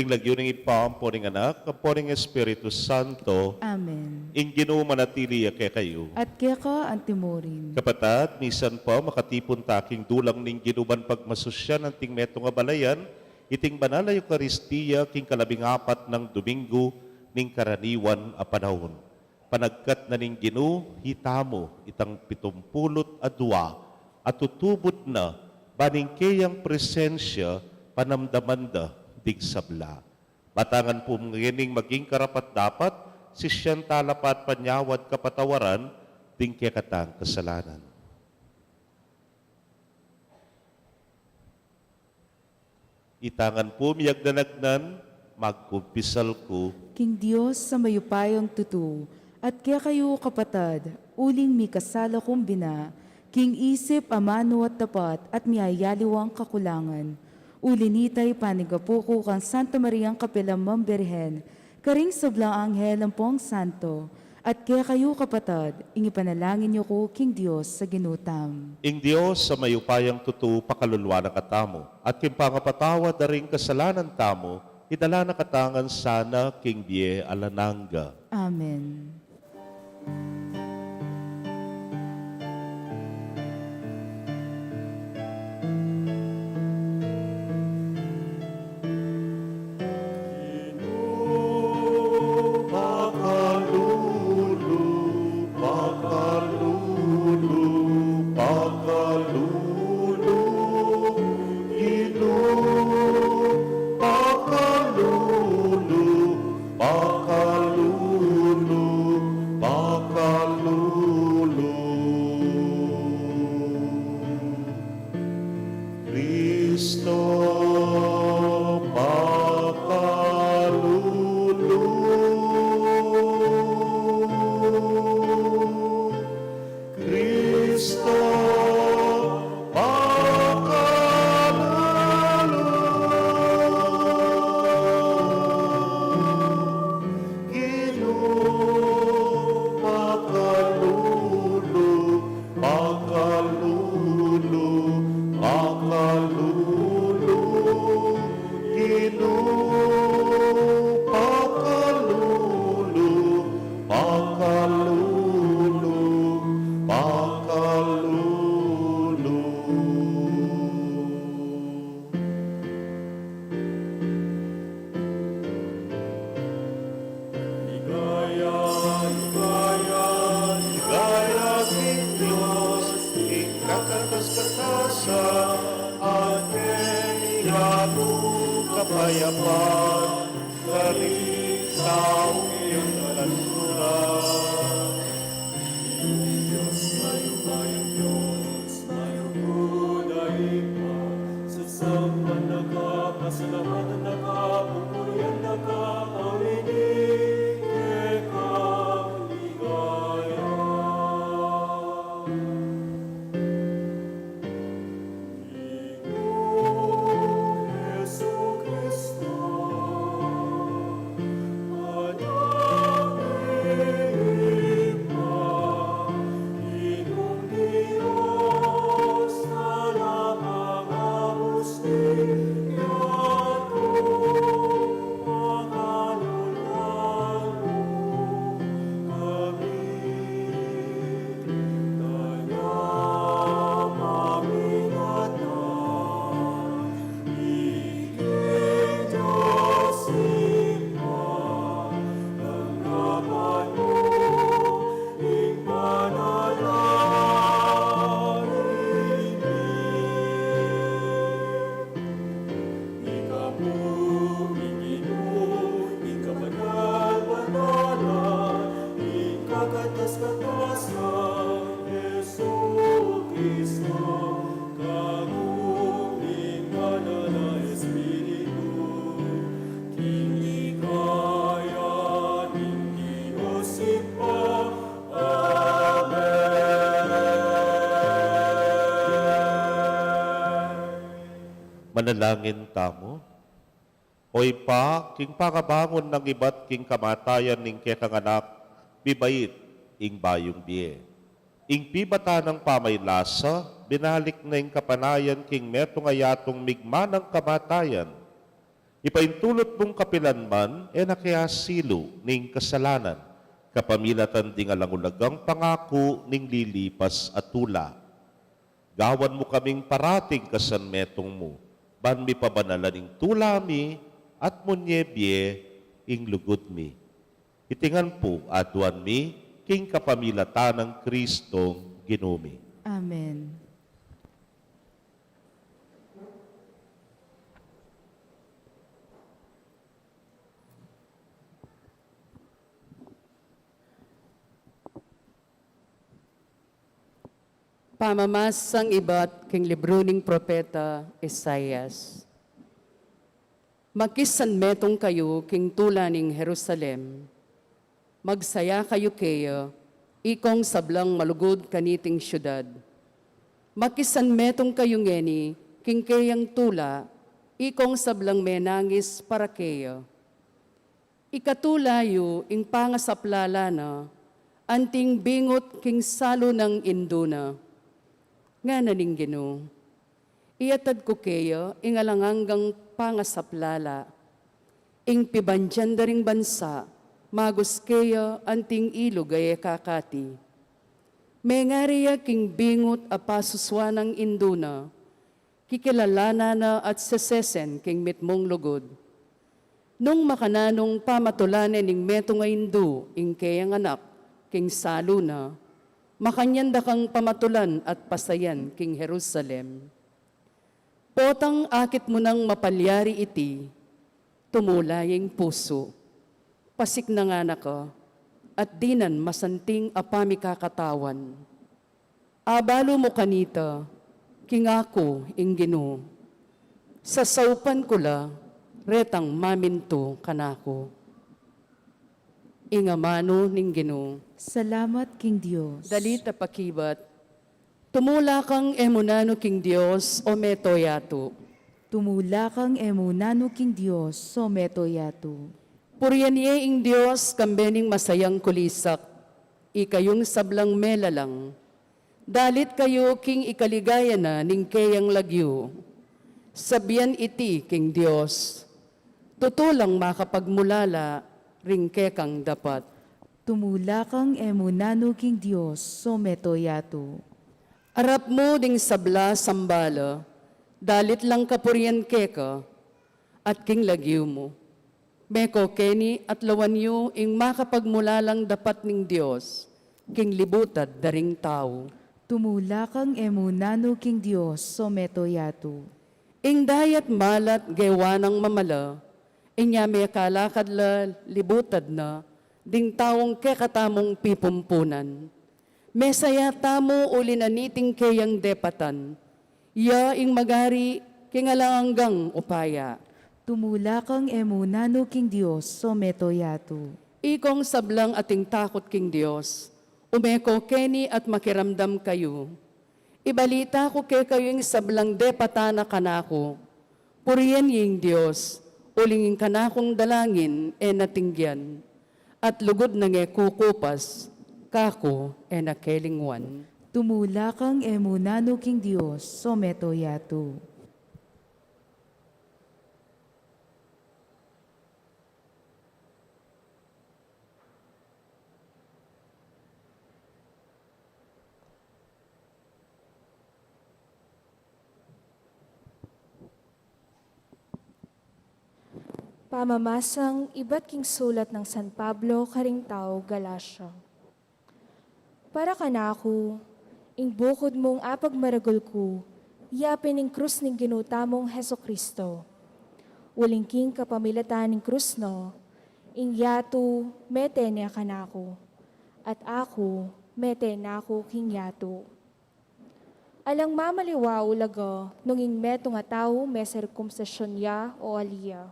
Lagyu ning Ibpa, ampo ning Anak, ampo ning Espiritu Santo. Amen. Ing Ginu manatili ya kekayu. At keka antimurin. Kapatad, misan pa makatipun ta king dulang ning Ginu ban pagmasusyan anting metung a balayan iting banal a Eukaristia king kalabing apat nang Domingo ning karaniwan a panaun. Panagkat na ning Ginu, hita mu itang pitumpulu't adua a tutubud na, ban ing keyang presensya panamdaman da ding sabla. Matangan pu ngening maging karapat-dapat, sisian tala pa at panyawad kapatawaran ding kekatang kasalanan. Itangan pu, miyagdanagnan, magkumpisal ku king Dios a mayupayang tutu, at kekayu, kapatad, uling mikasala kung bina, king isip, amanu at tapat, at miyayaliwang kakulangan. Uli nita, ipanigapu ku kang Santa Mariang kapilan man Birhen, karing sablang anghel ampong santo, at kekayu, kapatad, ing ipanalangin yu ku king Dios a Ginu tamu. Ing Dios a mayupayang tutu pakaluluan na katamu, at king pangapatawad da ring kasalanan tamu, idala na katamu ngan sana king bie alang angga. Amen. Pakalulu, pakalulu, pakalulu, Ginu, pakalulu, pakalulu, pakalulu. Kristo, pakalulu. Kristo, pakalulu. Ginu, pakalulu, pakalulu, pakalulu, Ginu, pakalulu, pakalulu, pakalulu. Ligaya, ligaya, ligaya king Dios, ing kakatas-katasan, at keni ating kapayapan, karing taung iyang kaluguran. Ing Dios, mayupayang Dios, mayupaya Ibpa, sasamban da ka, pasalamatan da ka, pupurian da ka, awini keka ligaya. Ing Jesucristo, Anak ning Ibpa, Ginung Dios, Talapangabus ning yatu, pakalulu kami. Ika pu ing Ginu, ing kabanal-banalan, ing kakatas-katasan, Jesucristo, kaku ning Banal a Espiritu, king ligaya ning Dios Ibpa. Amen. Manalangin tamu. O Ibpa, king pangabangun nang ibat king kamatayan ning kekang Anak, mibait ing bayung bie. Ing pibatan nang pamaylasa, binalik na ing kapanayan king metung a yatung migman king kamatayan. Ipaintulut mung kapilan man e na ke asilu ning kasalanan, kapamilatan ding alang ulagang pangaku ning lilipas a tula. Gawan mu kaming parating kasanmetung mu, ban mipabanalan ing tula mi at munye bie ing lugud mi. Iti ngan pu aduan mi king kapamilatan nang Kristong Ginu mi. Amen. Pamamasang ibat king libru ning propeta Isaias. Makisanmetung kayu king tula ning Jerusalem. Magsaya kayu keya, ikong sablang malugud kaniting siudad. Makisanmetung kayu ngeni king keyang tula, ikong sablang menangis para keya. Ikatula yu ing pangasaplala na, anting bingut king salu nang indu na. Ngana ning Ginu, iatad ku keya ing alang anggang pangasaplala. Ing pibandian da ring bansa, magus keya anting ilug a e kakati. Mengari ya king bingut a pasusuan nang indu na, kikilalanan na at sesesen king mitmung lugud. Nung makananung pamatulan ne ning metung a indu ing keyang anak king salu na, makanyan da kang pamatulan at pasayan king Jerusalem. Potang akit mu nang mapalyari iti, tumula ya ing pusu, pasiknangan na ka, at dinan masanting a pamikakatawan. Abalu mu kanita, king aku ing Ginu. Sasaupan ku la, retang mamintu kanaku. Ing amanu ning Ginu. Salamat king Dios. Dalit a pakibat. Tumula kang e mu nanu king Dios, o meto yatu. Tumula kang e mu nanu king Dios, o meto yatu. Purian ye ing Dios, kambe ning masayang kulisak, ikayung sablang melalang. Dalit kayu king ikaligaya na ning keyang lagyu. Sabian iti king Dios, tutu lang makapagmulala ring kekang dapat. Tumula kang e mu nanu king Dios, o meto yatu. Arap mu ding sabla sambala, dalit lang kapurian keka, at king lagyu mu. Meko keni at lawan yu ing makapagmulalang dapat ning Dios, king libutad da ring tau. Tumula kang e mu nanu king Dios, o meto yatu. Ing dayat malat gewa nang mamala, inya mekalakad la libutad na, ding taung kekatamung pipumpunan. Mesaya tamu uli na niting keyang depatan. Ya ing magari king alang anggang upaya. Tumula kang e mu nanu king Dios, o meto yatu. Ikong sablang ating takut king Dios, umeko keni at makiramdam kayu. Ibalita ku kekayu ing sablang depatan na kanaku. Purian ye ing Dios, uling ing kanakung dalangin e na tinggian, at lugud nang e kukupas, kaku e na kelingwan. Tumula kang e mu nanu king Dios, o meto yatu. Pamamasang ibat king sulat nang San Pablo karing tau Galacia. Para kanaku, ing bukud mung apagmaragul ku, ya pin ing krus ning Ginu tamung Jesucristo. Uling king kapamilatan ning krus na, ing yatu mete ne kanaku, at aku mete naku king yatu. Alang mamaliwa ulaga nung ing metung a tau mesirkumsisyun ya o ali ya.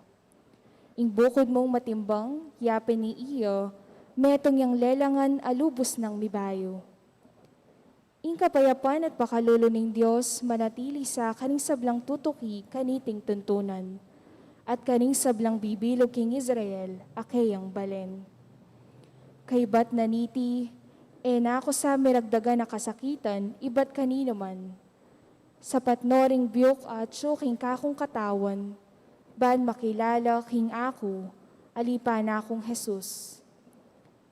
Ing bukud mung matimbang, ya pin iya, metung yang lelangan a lubus nang mibayu. Ing kapayapan at pakalulu ning Dios manatili sa karing sablang tutuki kaniting tuntunan, at karing sablang bibilug king Israel a keyang balen. Kaybat na niti, e na ku sa miragdagan a kasakitan ibat kaninu man. Sapat no ring biuk a atyu king kakung katawan, ban makilala king aku, alipan na kung Jesus.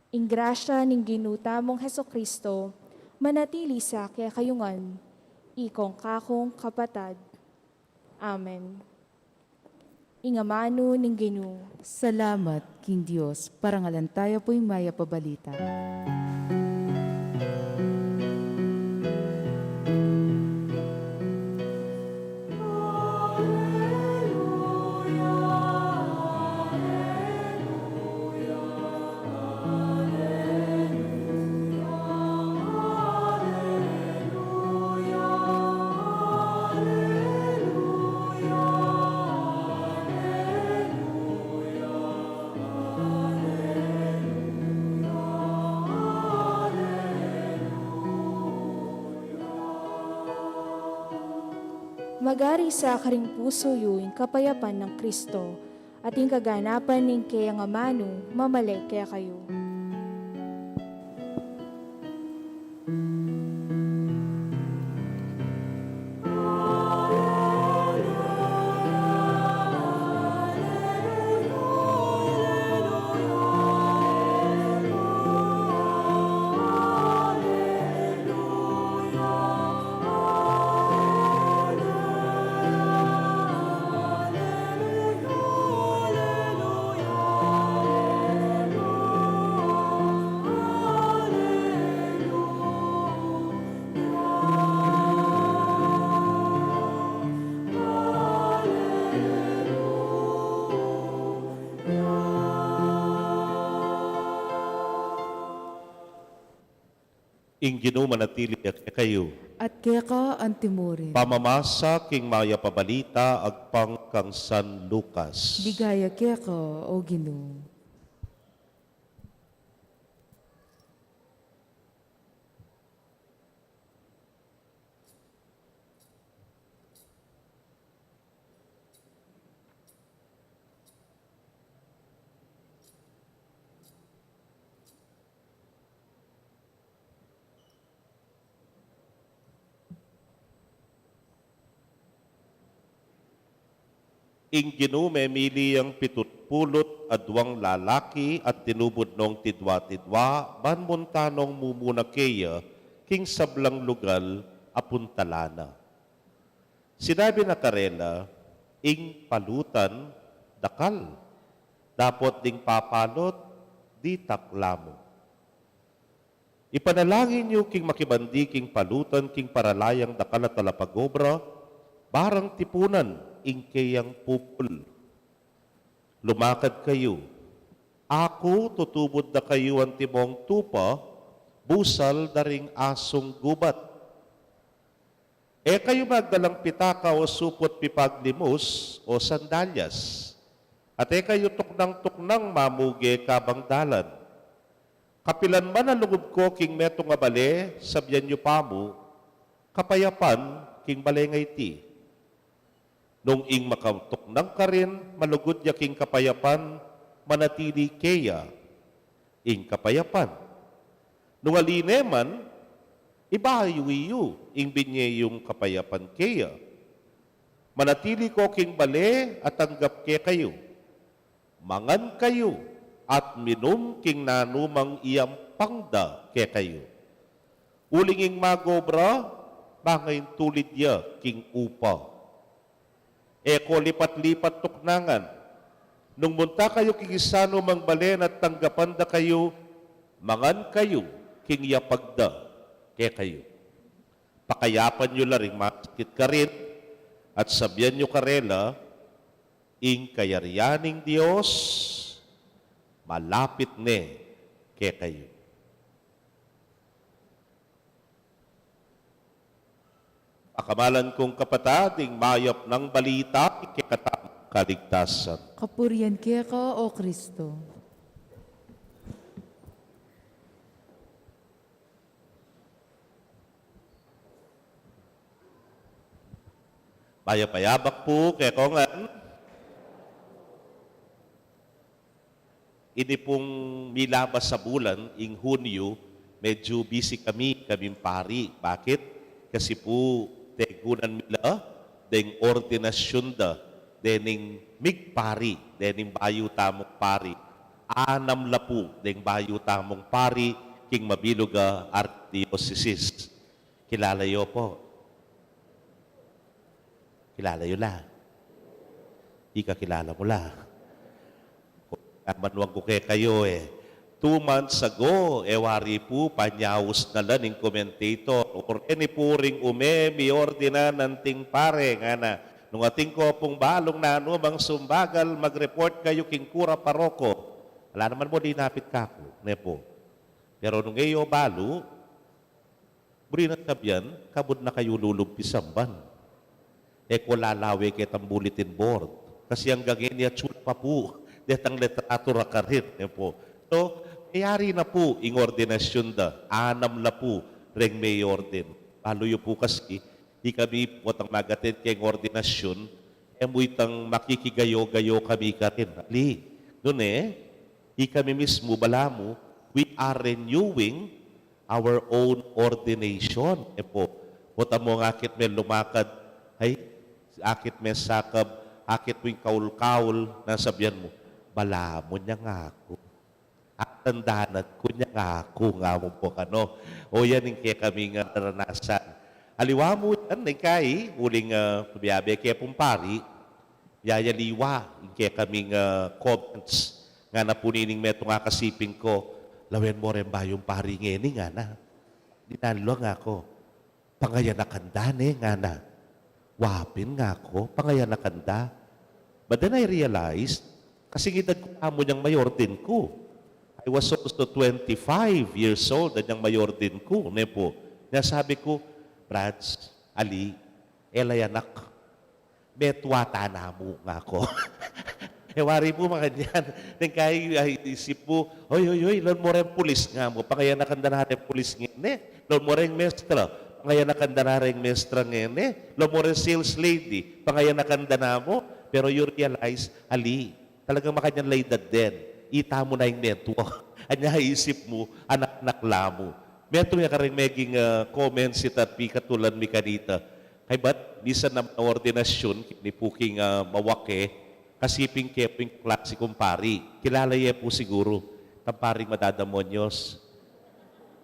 Ing grasya ning Ginu tamung Jesucristo, manatili sa kekayu ngan, ikong kakung kapatad. Amen. Ing amanu ning Ginu. Salamat king Dios. Parangalan taya pu ing mayap a balita. Magari sa karing pusu yu ing kapayapan nang Kristo, at ing kaganapan ning keyang amanu mamale kekayu. Ing Ginu manatili ya kekayu. At keka antimurin. Pamamasa king mayap a balita agpang kang San Lucas. Ligaya keka, O Ginu. Ing Ginu memili yang pitut pulu't aduang lalaki at tinubud nong tidwa-tidwa, ban munta nong mumuna keya king sablang lugal a puntalan na. Sinabi na karela, ing palutan dakal, dapot ding papalut ditak la mu. Ipanalangin yu king makibandi king palutan king paralayang dakal a talapag-obra, barang tipunan ing keyang pupul. Lumakad kayu. Aku tutubud da kayu antimong tupa, busal da ring asung gubat. E kayu magdalang pitaka o suput pipaglimus o sandalyas, at e kayu tuknang-tuknang mamuge kabang dalan. Kapilan man a lugud ko king metung a bale, sabian yu pa mu, "Kapayapan king bale ngeni." Nung ing makatuknang karin malugud ya king kapayapan, manatili keya ing kapayapan. Nung ali ne man, ibayu yu ing binye yung kapayapan keya. Manatili ko king bale at tanggap kekayu. Mangan kayu at minum king nanumang iyampang da kekayu. Uling ing mag-obra, mangaintulid ya king upa. E ko lipat-lipat tuknangan. Nung munta kayu king isanu mang balen at tanggapan da kayu, mangan kayu king yapag da kekayu. Pakayapan yu la ring masakit karin, at sabian yu karela, "Ing kayarian ning Dios malapit ne kekayu." Pakamalan kung kapatad, ing mayap nang balita ing kekatamung kaligtasan. Kapurian keka, O Kristo. Mayap a yabak pu kekongan. Ini pung milabas a bulan, ing Hunyo, medyu busy kami, kaming pari. Bakit? Kasi pu, tegunan mi la deng ordinasyun da dening migpari, dening bayu tamung pari. Anam la pu deng bayu tamung pari king mabilug a arkidiosesis. Kilala yu pu? Kilala yu la? Ika, kilala mu la? Kamanwan ku kekayu e. Two months ago, e wari pu, panyaus na la ning commentator. Oreni pu ring ume miordinan anting pare, ngana. Nung atin ku pung balung nanu mang sumbagal, mag-report kayu king kura paroko. Ala naman mu linapit kaku, ne pu. Pero nung e yu balu, buri nang sabian, kabud na kayu lulub pisamban. E ku lalawe ketang bulletin board. Kasi anggang ngeni atsu pa pu detang literatura karin, ne pu. So, meyari na pu ing ordinasyun da, anam la pu reng meordin. Balu yu pu kasi, ikami potang mag-attend keng ordinasyun, e mu itang makikigayo-gayo kami karin. Ali, nune, ikami mismu, balamu, we are renewing our own ordination. E pu, pota mu akit me lumakad, ay, akit me sakab, akit mu ing kaul-kaul, nanu sabian mu? Balamu, nya ngaku. Atandanan ku, nya ngaku, nga mu pu kanu. O yan ing kekaming naranasan. Aliwa mu yan, ing kai, uling, ah, biabe ke pung pari, yayaliwa ing kekaming, ah, comments. Ngana pu nining metung a kasiping ku, "Lawen mu reng bayung pari ngeni," ngana. Dinan lu, ngaku. "Pangayanakan da ne," ngana. "Wa pin," ngaku, "pangayanakan da." But then I realized, kasing edad ku la mu nyang mayordin ku. I was also twenty-five years old anyang mayordin ku, ne pu. Nya sabi ku, "Brads, Ali, e la yanak. Metua ta namu," ngaku. E wari pu makanyan. Neng kai, ay, isip mu, "Oy, oy, oy, lawen mu reng pulis," nga mu, "Pangayanakan da na reng pulis ngeni." Lawen mu reng mestra, "Pangayanakan da na reng mestra ngeni." Lawen mu reng sales lady, "Pangayanakan da na mu." Pero you realize, Ali, talagang makanyan la edad den, ita mu na ing metua. Anya isip mu, anak-anak la mu. Metung ya kareng meging, ah, comments ita at pikatulan mi kanita. Kaybat, misan naman a ordinasyun, keni pu king, ah, mawake, kasiping ke pu ing kaklase kung pari. Kilala ye pu siguru, tang paring madadamonyos.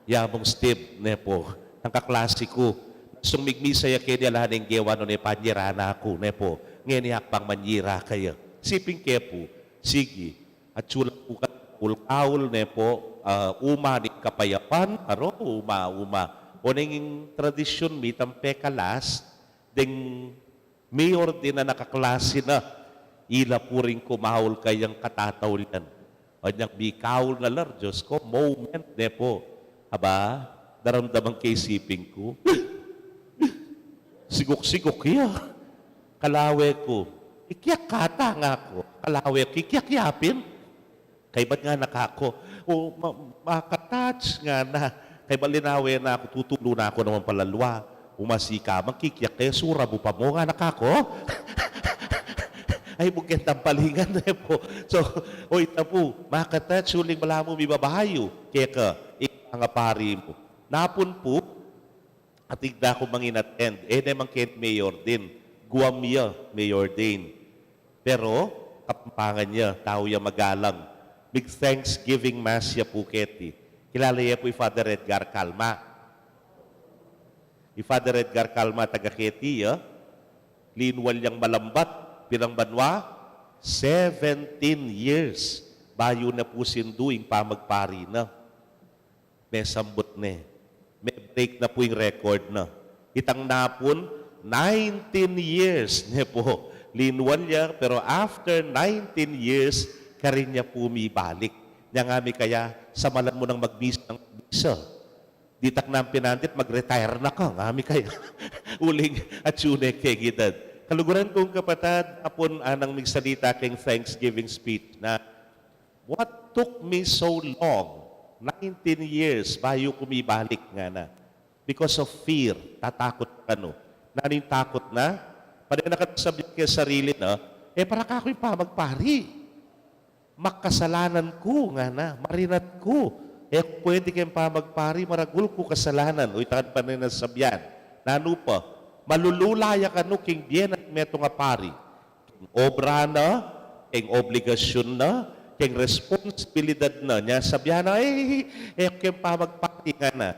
Ya mung Steve, ne pu, tang kaklase ku. Sung migmisa ya keni, ala neng gewa nune panyira na ku, ne pu. Ngeni ak pang manyira kaya. Siping ke pu, sige. Atsu la pu kang kaul-kaul, ne pu, ah, uma ning kapayapan, aro, uma, uma. O neng tradisyun mi, tang pekalas, deng mayordinan a kaklase na, ila pu ring kumaul kayang katataulian. Anyang mikaul na la, Diyos ku, moment, ne pu. Aba, daramdaman ke ing siping ku. Siguk-siguk ya. Kalawe ku, "Ikyak kata," ngaku. Kalawe ku, "Ikyak ya pin?" Kaybat ngana kaku, "O, ma-, makatats," ngana. Kaybat linawe na ku, tutulu na ku naman palalwa. Umasika, "Mangkikyak ke, sura mu pa mu," ngana kaku. Ay, bugyan tampalingan, ne pu. So, o ita pu, makatats, uling balamu mibabayu keka ing pangapari mu. Napun pu, atin da ku mang in-attend, e ne mang keni mayordain, Guam ya mayordain. Pero Kapampangan ya, tau ya magalang. Mig Thanksgiving Mass ya pu keti. Kilala ye pu i Father Edgar Calma? I Father Edgar Calma, taga keti ya. Linwal yang malambat, pinang banua, seventeen years bayu na pu sindu ing pamagpari na. Mesambut ne. Me-break na pu ing record na. Itang napun, nineteen years ne pu linwal ya, pero after nineteen years, karin ya pu mibalik. Nya ngami kaya, samalan mu nang magmisa nang magmisa. Ditak nang pinandit, mag-retire na ka, ngami kaya. Uling atsu ne keng edad. Kaluguran kung kapatad, apun anang migsalita keng Thanksgiving speech na, "What took me so long? Nineteen years bayu ku mibalik," ngana. "Because of fear, tatakut kanu." Nanu ing takut na? Pane na kanu sabyan keng sarili na, "E para kaku ing pamagpari. Makasalanan ku," ngana, "marinat ku. E ku pwede keng pamagpari, maragul ku kasalanan." O, ita kanu pane na sabyan. Nanu pa? Malulula ya kanu king bie na ning metung a pari. obra na, keng obligasyun na, keng responsibilidad na. Nya sabyan na, "Ay, e ku keng pamagpari," ngana.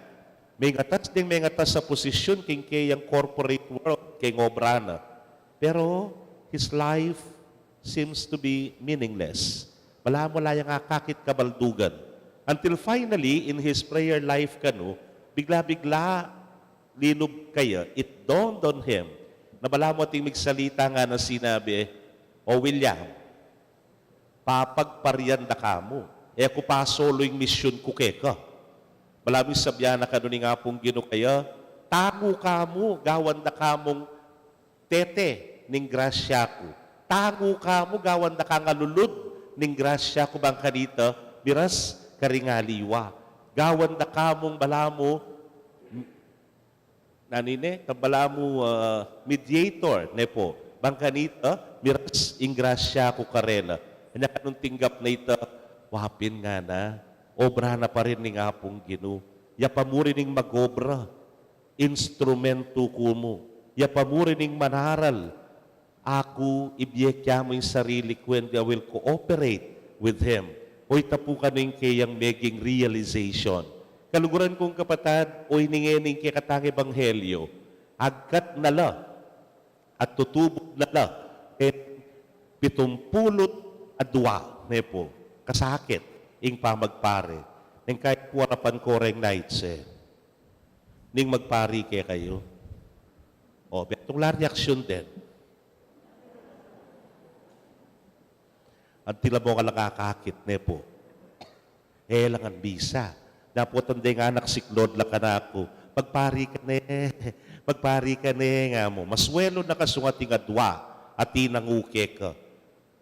Mengatas ding mengatas a posisyun keng keyang corporate world, keng obra na. Pero his life seems to be meaningless. Balamu ala yang akakit kabaldugan. Until finally, in his prayer life kanu, bigla-bigla, linub kaya, it dawned on him, na balamu ating migsalita, ngana, sinabi, "O William, papagparian da ka mu. E ku pa solo ing misyun ku keka." Balamu sabyan na kanu ning Apung Ginu kaya, "Tangu ka mu, gawan da ka mung tete ning grasya ku. Tangu ka mu, gawan da kang alulud ning grasya ku, bang kanita miras karing aliwa. Gawan da ka mung balamu, nanu ini, kang balamu, ah, mediator, ne pu. Bang kanita miras ing grasya ku karela." Anya kanung tinggap na ita, "Wa pin," ngana, "obra na pa rin ning Apung Ginu. Ya pa mu rin ing mag-obra. Instrumentu ku mu. Ya pa mu rin ing manaral. Aku, ibie ke mu ing sarili ku and I will cooperate with him." O ita pu kanu ing keyang meging realization. Kaluguran kung kapatad, o ini ngeni ing kekatang ebanghelyo, agkat na la at tutubud na la ing pitumpulu't adua, ne pu, kasakit ing pamagpari. Ning kaya pu arapan ko reng knights, e, ning magpari kekayu. O, betung la reaksyon den. Antila mo ka lang akakit, ne pu. E, langan bisa. Naputan deng anak siklaud la kanaku, "Magpari ka ne, magpari ka ne," nga mu. "Maswelu na kasungat ing adua a tinangu keka."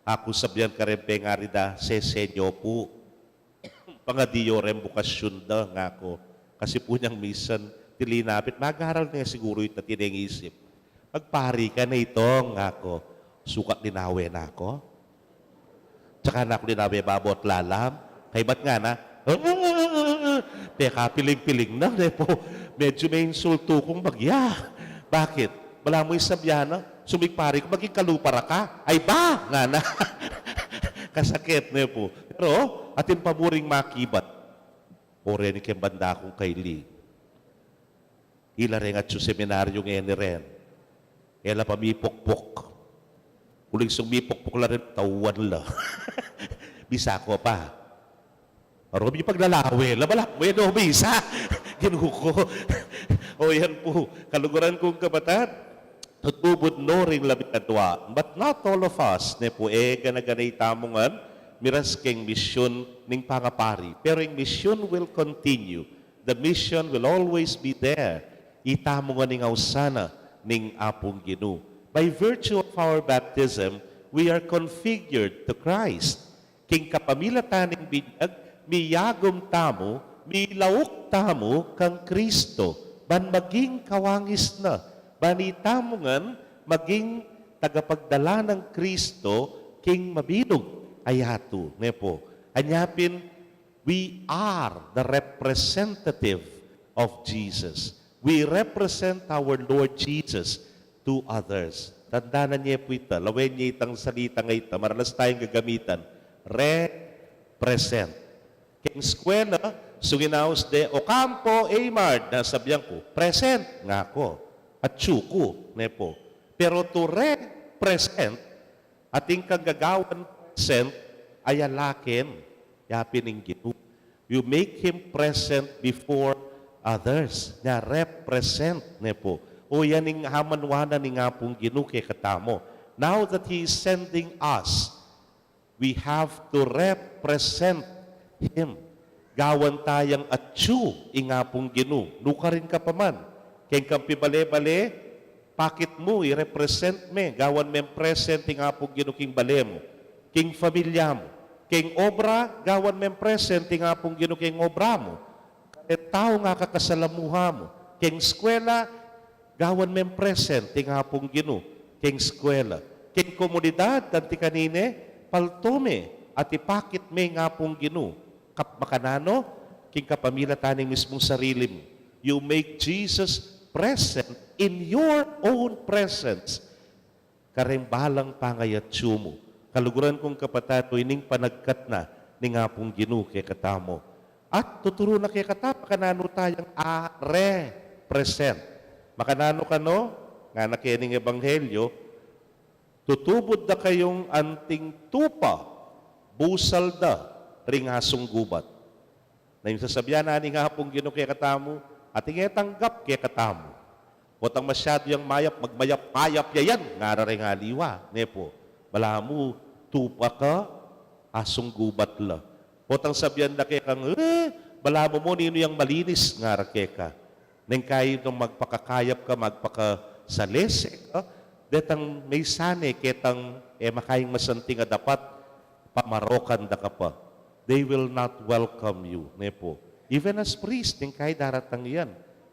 Aku sabyan kareng pengari da, "Sese nyo pu. Pangadi yo reng bukasyun da," ngaku. Kasi pu nyang misan, tilinapit, magaral ne siguru ita, tineng isip. "Magpari ka ne itong," ngaku. Sukat linawe na ku. Tsaka na ku linawe babo at lalam. Kaybat ngana, "Ah!" Pekapiling-piling na, ne pu. Medyo me-insultu kung bagya. Bakit? Balamu ing sabyan na, "Sumigpari ka, maging kalupa ra ka." "Ay ba!" ngana. Kasakit, ne pu. Pero atin pa mu ring makibat. O reni keng banda kung kaili. Ila reng atsu seminaryo ngeni ren. E la pa mipukpuk. Uling sung mipukpuk la ren, tauan la. Bisa ko pa. Aru, mipaglalawe la, balamu e no bisa. Ginu ku. O yan pu, kaluguran kung kapatad, tutubud no ring labing adua. But not all of us, ne pu, e gana-gana itamu ngan miras keng misyun ning pangapari. Pero ing misyun will continue. The mission will always be there. Itamu ngan ing ausan na ning Apung Ginu. By virtue of our baptism, we are configured to Christ. King kapamilatan ning binyag, miyagum tamu, milauk tamu kang Kristo, ban maging kawangis na, ban itamu ngan maging tagapagdala nang Kristo king mabilug a yatu, ne pu. Anya pin, we are the representative of Jesus. We represent our Lord Jesus to others. Tandanan ye pu ita, lawen ye itang salitang ita, maralas tayang gagamitan. Represent. Keng eskwela, sung inaus de, "Ocampo, Aymard," na sabyan ku, "Present," ngaku. Atsu ku, ne pu. Pero to represent, atin kang gagawan present, ay alaken, yapin ing Ginu. You make him present before others. Nya represent, ne pu. O yan ing hamanwanan ning Apung Ginu kekatamu. Now that he is sending us, we have to represent him. Gawan tayang atsu ing Apung Ginu. Nukarin ka pa man. Keng kampibale-bale, pakit mu, i-represent me, gawan meng present ing Apung Ginu king bale mu, king familia mu, keng obra, gawan meng present ing Apung Ginu king obra mu, kareng taung akakasalamuha mu, keng eskwela, gawan meng present ing Apung Ginu, keng eskwela, keng komunidad, anti kanine, palto me, at ipakit me ing Apung Ginu, kap-, makananu, king kapamilatan ning mismung sarili mu. You make Jesus present in your own presence. kareng balang pangayatsu mu. Kaluguran kung kapatad, ining panagkat na ning Apung Ginu kekatamu. At tuturu na kekatamu makananu tayang a-represent. Makananu kanu, ngana keng ebanghelyo, tutubud da kayung anting tupa, busal da ring asung gubat. Na ing sasabian na ning Apung Ginu kekatamu, atin ya tanggap kekatamu. Potang masyadu yang mayap, magmayap-mayap ya yan, ngara reng aliwa, ne pu. Balamu, tupa ka, asung gubat la. Potang sabian da kekang, eh, balamu mu ninu yang malinis, ngara keka. Neng kayi nung magpakakayap ka, magpakasalese ka, detang mesa ne ketang, eh, makaing masanting a dapat, pamarokan da ka pa. They will not welcome you, ne pu. Even as priest, neng kayi daratang yan.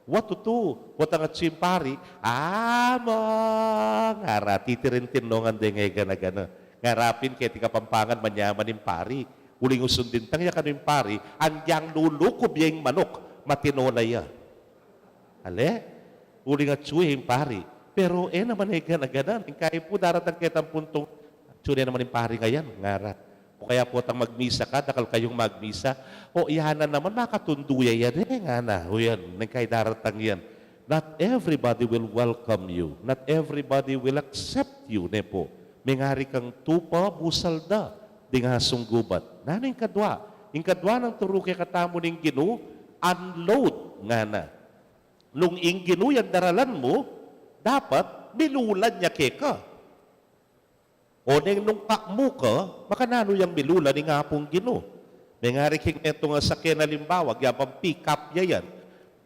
Wa tutu, potang atsu ing pari, amang, ngara titirintin nongan deng egana-gana. Ngara pin keti Kapampangan manyaman ing pari. Uling usundin tang ya kanu ing pari, anggyang lulukub ya ing manuk, matinu la ya. Ale? Uling atsu ing pari. Pero e naman egana-gana, neng kayi pu daratang ketang puntung, atsu ne naman ing pari ngayan, ngara. O kaya potang magmisa ka, dakal kayung magmisa, o yan na naman, makatundu ya yan, e, ngana. O yan, neng kayi daratang yan. Not everybody will welcome you. Not everybody will accept you, ne pu. Mengari kang tupa, busal da ding asung gubat. Nanu ing kadwa? Ing kadwa nang turu kekatamu ning Ginu, unload, ngana. Nung ing Ginu yang daralan mu, dapat milulan ya keka. O neng nung kamu ka, makananu yang milulan ing Apung Ginu? Mengari king metung a sake na alimbawa, agyang pick up ya yan.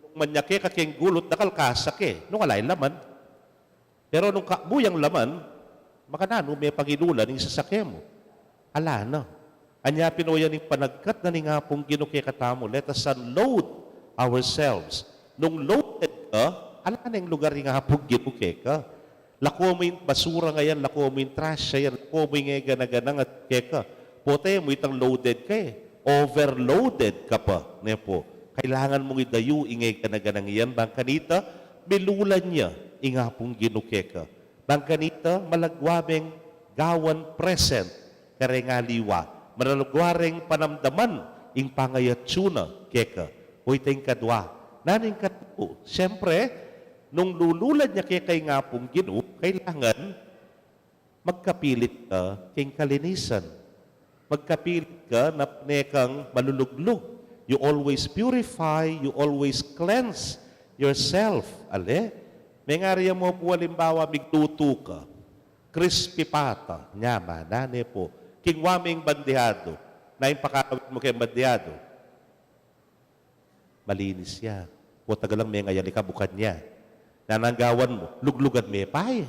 Nung manyake ka keng gulut, dakal kasake. Nung ala ing laman. Pero nung kamu yang laman, makananu me pang ilulan ing sasake mu? Ala na. Anya pin o yan ing panagkat na ning Apung Ginu kekatamu. Let us unload ourselves. Nung loaded ka, ala neng lugar ing Apung Ginu keka. Lako mu ing basura ngayan, lako mu ing trash yan, lako mu ing egana-gana ngan keka. Pota e mu itang loaded ka e. Overloaded ka pa, ne pu. Kailangan mung idayu ing egana-ganang yan, bang kanita, milulan ya ing Apung Ginu keka. Bang kanita, malagwa meng gawan present kareng aliwa. Malagwa reng panamdaman ing pangayatsu na keka. O ita ing kadwa. Nanu ing katu? Siyempre, nung lululan ya keka ing Apung Ginu, kailangan magkapilit ka keng kalinisan. Magkapilit ka na ne kang maluluglug. You always purify, you always cleanse yourself. Ale? Mengari ya mu pu alimbawa, miglutu ka. Crispy pata. Nyaman na, ne pu. King wa meng bandihado. Na ing pakakawit mu keng bandihado. Malinis ya. Pota galang mengayali ka bukan ya. Nanang gawan mu, luglugan me pa e.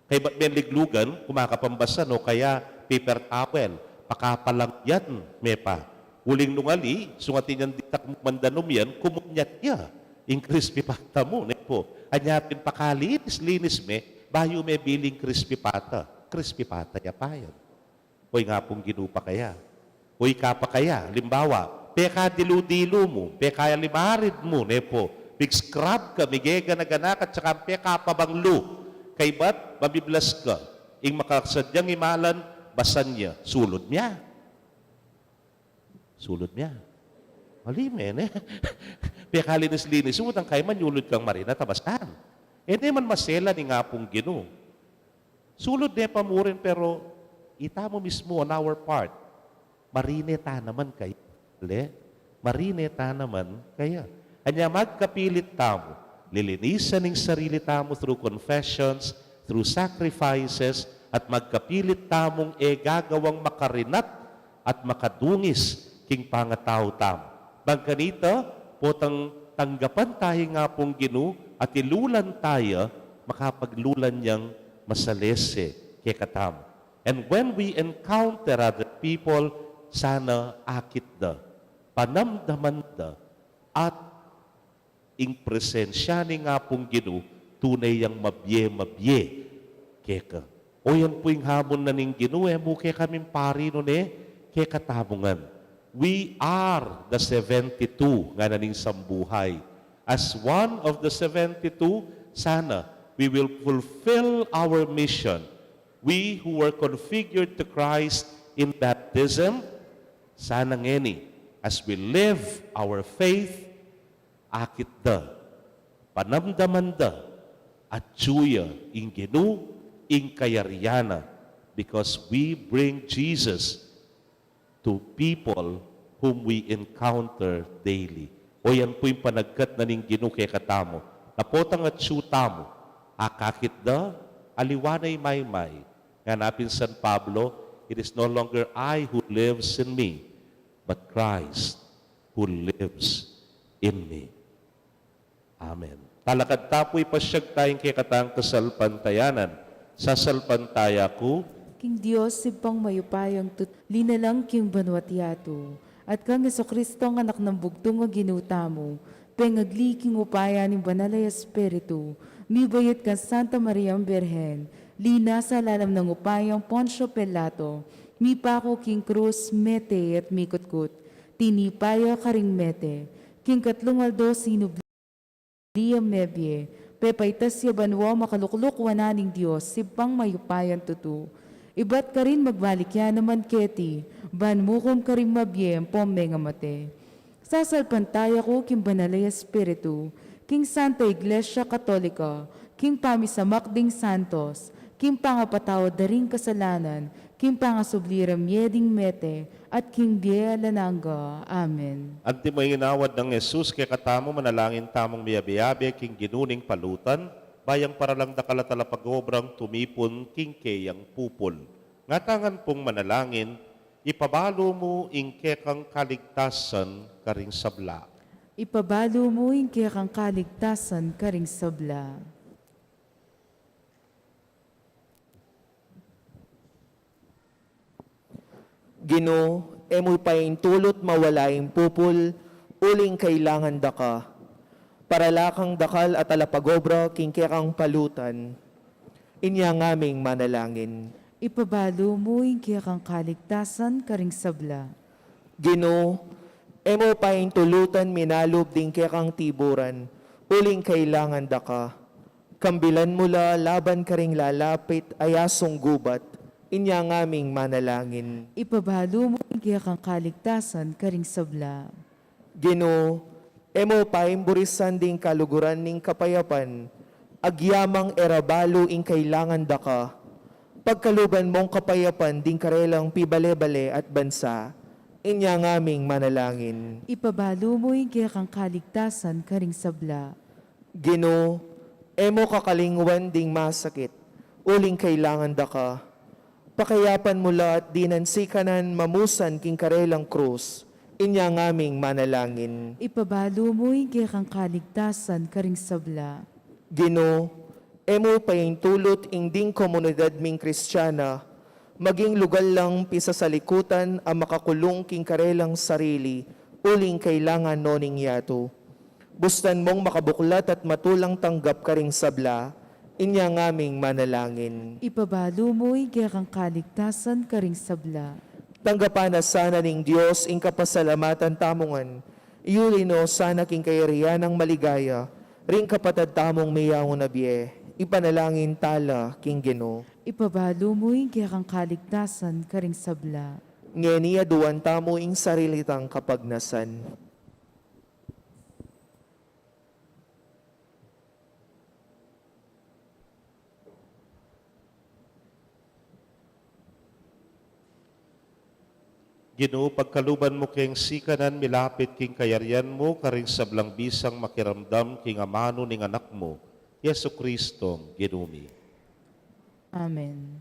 Kaybat meng liglugan, kumakapambasan o kaya paper towel, pakapalangyan me pa. Uling nung ali, sungatin yang ditak mu mandanum yan, kumunyat ya ing crispy pata mu, ne pu. Anya pin pakalinis-linis me, bayu me biling crispy pata. Crispy pata ya pa yan. O ing Apung Ginu pa kaya? O ika pa kaya? Alimbawa, pekadilu-dilu mu, pekalimarid mu, ne pu, mig-scrub ka, migegana-gana ka, tsaka pekapabanglu. Kaybat, mabiblas ka. Ing makasadyang imalan, basan ya, sulud mya. Sulud mya. Mali me, ne? Pekalinis-linis mu, tang kayman, yulud kang marinat a basan. E ne man maselan ing Apung Ginu. Sulud ne pa mu rin, pero itamu mismu on our part. Marine ta naman kaya. Le? Marine ta naman kaya. Anya magkapilit tamu. Lilinisan ing sarili tamu through confessions, through sacrifices, at magkapilit tamung e gagawang makarinat at makadungis king pangatau tamu. Bang kanita, potang tanggapan taya ing Apung Ginu at ilulan taya, makapaglulan yang masalese kekatamu. And when we encounter other people, sana akit da, panamdaman da, at ing presensya ning Apung Ginu, tune yang mabie-mabie keka. O yan pu ing hamon na ning Ginu, e mu kekaming pari nune, kekatamu ngan. We are the seventy-two, ngana ning sambuhay. As one of the seventy-two, sana we will fulfill our mission We who were configured to Christ in baptism, sana ngeni, as we live our faith, akit da, panamdaman da, atyu ya ing Ginu, ing kayarian na, because we bring Jesus to people whom we encounter daily. O yan pu ing panagkat na ning Ginu kekatamu. Na potang atyu tamu, akakit da, aliwa na i maymay. Ngana pin San Pablo, "It is no longer I who lives in me, but Christ who lives in me." Amen. Talakad ta pu, ipasyag taya ing kekatang kasalpantayanan. Sasalpantaya ku king Dios, Ibpang mayupayang tutu, linalang king banua't yatu, at kang Jesucristo, Anak nang bugtung a Ginu tamu, pengagli king upaya ning Banal a Espiritu, mibayut kang Santa Mariang Birhen, linasa lalam nang upayang Poncio Pilato, mipaku king krus, mete at mikutkut, tinipa ya karing mete, king katlung aldo sinubli ya mebie, pepaitas ya banua, makalukluk wanan ning Dios, Ibpang mayupayang tutu. Ibat karin magbalik ya naman keti, ban mukum karing mabie ampon mengamate. Sasalpantaya ku king Banal a Espiritu, king Santa Iglesia Katolika, king pamisamak ding santos, king pangapatawad da ring kasalanan, king pangasubli ra mie ding mete, at king bie alang angga. Amen. Antimo ing inawad nang Jesus kekatamu, manalangin tamung miyabe-yabe king Ginu ning palutan, ba yang para lang dakal a talapagobrang tumipun king keyang pupul. Ngatamu pung manalangin, ipabalu mu ing kekang kaligtasan karing sabla. Ipabalu mu ing kekang kaligtasan karing sabla. Ginu, e mu paintulut mawala ing pupul, uling kailangan da ka. Para la kang dakal a talapagobra king kekang palutan. Inya ngaming manalangin. Ipabalu mu ing kekang kaligtasan karing sabla. Ginu, e mu paintulutan minalub ding kekang tiburan, uling kailangan da ka. Kambilan mu la laban karing lalapit a yasung gubat, inya ngaming manalangin. Ipabalu mu ing kekang kaligtasan karing sabla. Ginu, e mu paimburisan ding kaluguran ning kapayapan, agyamang e ra balu ing kailangan da ka. Pagkaluban mung kapayapan ding karelang pibale-bale at bansa, inya ngaming manalangin. Ipabalu mu ing kekang kaligtasan karing sabla. Ginu, e mu kakalingwan ding masakit, uling kailangan da ka. Pakayapan mu la at dinan sikanan mamusan king karelang krus, inya ngaming manalangin. Ipabalu mu ing kekang kaligtasan karing sabla. Ginu, e mu paintulut ing ding komunidad ming Kristiana, maging lugal lang pisasalikutan a makakulung king karelang sarili, uling kailangan no ning yatu. Bustan mung makabuklat at matulang tanggap karing sabla, inya ngaming manalangin. Ipabalu mu ing kekang kaligtasan karing sabla. Tanggapan na sana ning Dios ing kapasalamatan tamu ngan, iyuli no sana king kayarian nang maligaya, ring kapatad tamung miyaun a bie, ipanalangin tala king Ginu. Ipabalu mu ing kekang kaligtasan karing sabla. Ngeni aduan tamu ing sarili tang kapagnasan. Ginu, pagkaluban mu keng sikanan milapit king kayarian mu, karing sablang bisang makiramdam king amanu ning Anak mu, Jesucristo, Ginu mi. Amen.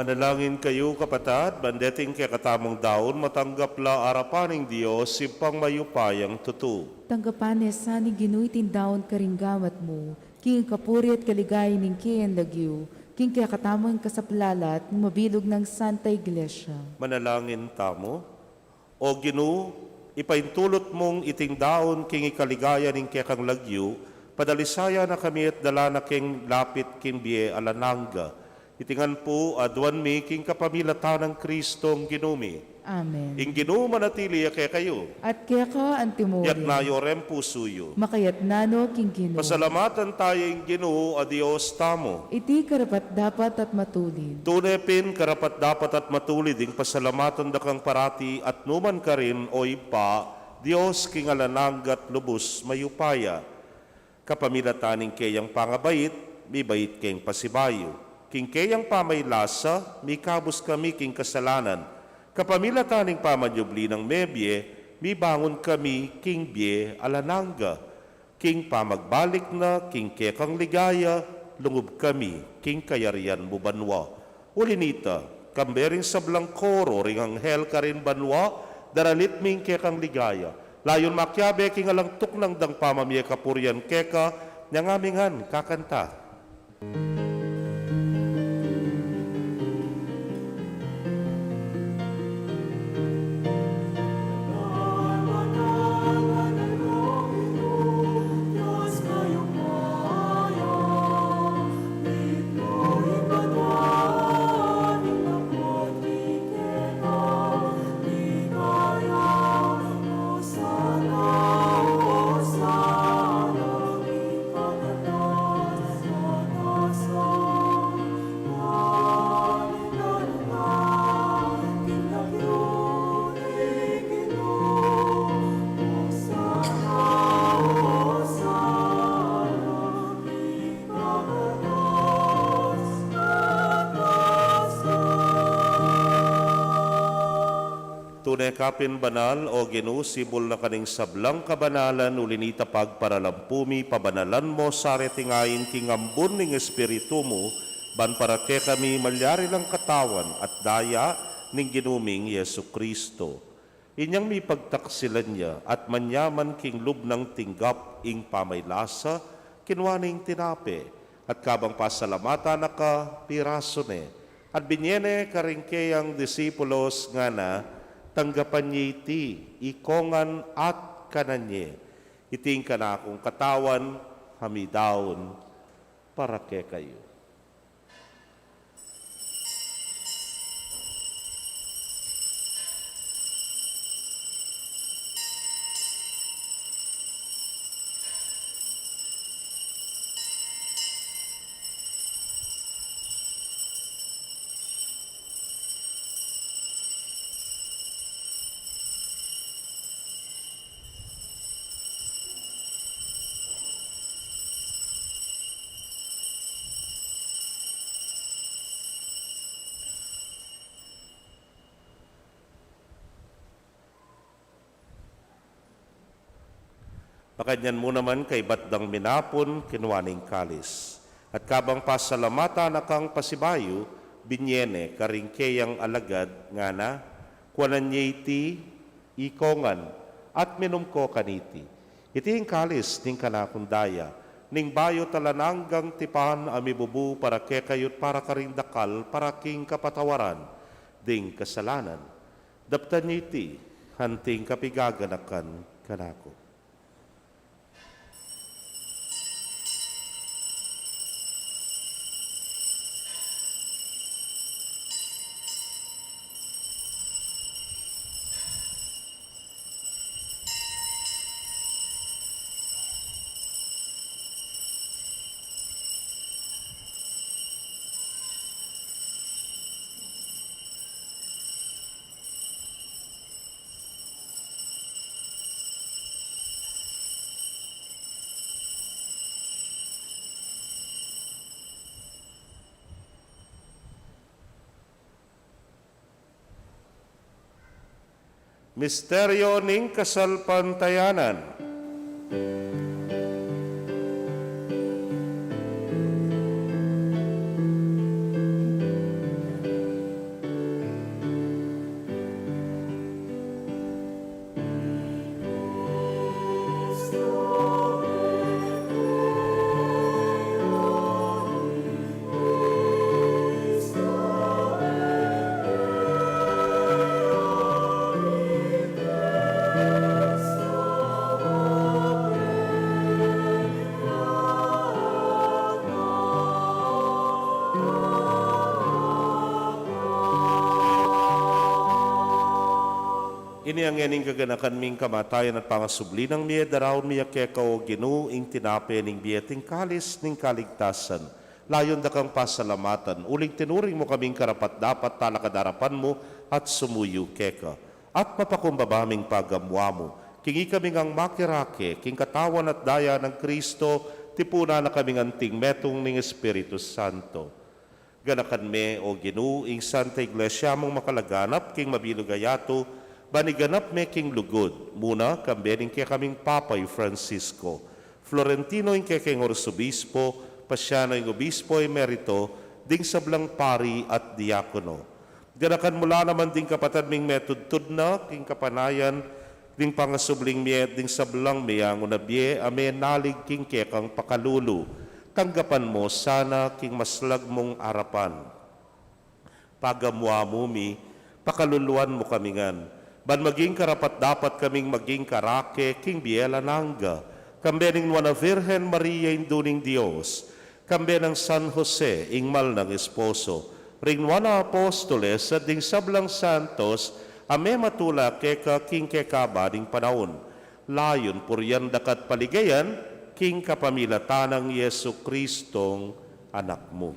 Manalangin kayu, kapatad, ban deting kekatamung daun matanggap la arapan ning Dios, Ibpang mayupayang tutu. Tanggapan ne sa ning Ginu iting daun karing gamat mu, king kapurian at kaligayan ning keyang lagyu, king kekatamung kasaplalan at mabilug nang Santa Iglesia. Manalangin tamu. O Ginu, ipaintulut mung iting daun king ikaligaya ning kekang lagyu, padalisayan na kami at dala na keng lapit king bie alang angga. Iti ngan pu aduan mi king kapamilatan nang Kristong Ginu mi. Amen. Ing Ginu manatili ya kekayu. At keka antimurin. Iyatas yu ring pusu yu. Makayatas no king Ginu. Pasalamatan taya ing Ginu a Dios tamu. Iti karapat-dapat at matulid. Tune pin karapat-dapat at matulid ing pasalamatan da kang parati at nukarin man, o Ibpa, Dios king alang angga at lubus mayupaya. Kapamilatan ning keyang pangabait, mibait keng pasibayu. King keyang pamaylasa, mikabus kami king kasalanan. Kapamilatan ning pamanyubli nang mebie, mibangun kami king bie alang angga. King pamagbalik na king kekang ligaya, lungub kami king kayarian mu banua. Uli nita, kambe ring sablang koro ring anghel karin banua, daralit mi ing kekang ligaya. Layun makiabe king alang tuknang dang pamamie kapurian keka, inya ngan mi ngan kakanta. Tune ka pin banal, o Ginu, sibul na ka ning sablang kabanalan, uli nita pagparalampu mi, pabanalan mu sa reting ain king ambun ning Espiritu mu, ban para kekami malyari lang katawan at daya ning Ginu ming Jesucristo. Inyang mipagtaksilan ya at manyaman king lub nang tinggap ing pamaylasa, kinua ne ing tinape, at kabang pasalamatan na ka, pirasu ne, at binye ne karing keyang disipulos, ngana, tanggapan ye iti, ikongan at kanan ye. Iti ing kanakung katawan, a midaun para kekayu. Makanyan mu naman kaybat dang minapun, kinua ne ing kalis. At kabang pasalamatan na kang pasibayu, binye ne karing keyang alagad, ngana, kuanan ye iti, ikongan, at minum ko kaniti. Iti ing kalis ning kanakung daya, ning bayu at alang anggang tipan a mibubu para kekayu't para karing dakal, para king kapatawaran ding kasalanan. Daptan ye iti, anting kapigaganakan kanaku. Misteryo ning kasalpantayanan. Ini a ngening kaganakan mi king kamatayan at pangasubli nang mie, daraun mi keka, O Ginu, ing tinape ning bie at ing kalis ning kaligtasan. Layun da kang pasalamatan, uling tinuring mu kaming karapat-dapat talakad king arapan mu at sumuyu keka. At mapakumbaba ming pagamuan mu, king ikami ngang makirake king katawan at daya nang Kristo, tipunan na kaming anting metung ning Espiritu Santo. Ganakan me, O Ginu, ing Santa Iglesia mung makalaganap king mabilug a yatu, ban iganap me king lugud, muna kambe ning kekaming Papa i Francisco, Florentino ing kekeng Arsobispo, Paciano ing Obispo Emerito, ding sablang pari at diakono. Ganakan mu la naman ding kapatad ming metudtud na king kapanayan, ding pangasubling mie, ding sablang meangu na bie a menalig king kekang pakalulu. Tanggapan mu sana king maslag mung arapan. Pagamuan mu mi, pakaluluan mu kami ngan, ban maging karapat-dapat kaming maging karake king bie alang angga, kambe ning Nuan a Virgen Maria, Indu ning Dios, kambe nang San Jose, ing mal nang esposo, ring nuan a apostoles, at ding sablang santos a mematula keka king kekaba ning panaun. Layun purian da ka at paligayan king kapamilatan nang Jesucristong Anak mu.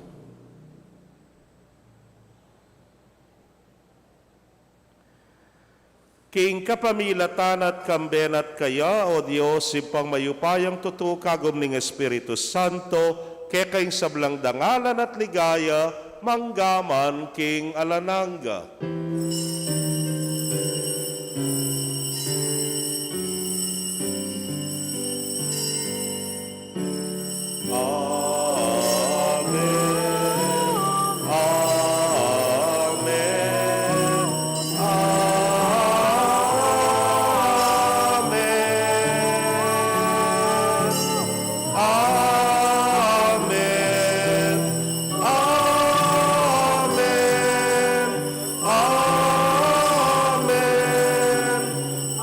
King kapamilatan na at kambe na at kaya, O Dios, Ibpang mayupayang tutu, kagum ning Espiritu Santo, keka ing sablang dangalan at ligaya, mangga man king alang angga. Amen. Amen. Amen. Amen. Amen. Amen. Amen.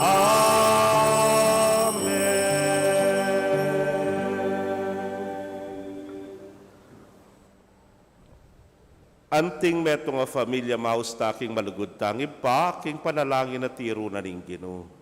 Anting metung a familia, maus ta king malugud tang Ibpa, king panalangin a tiru na ning Ginu.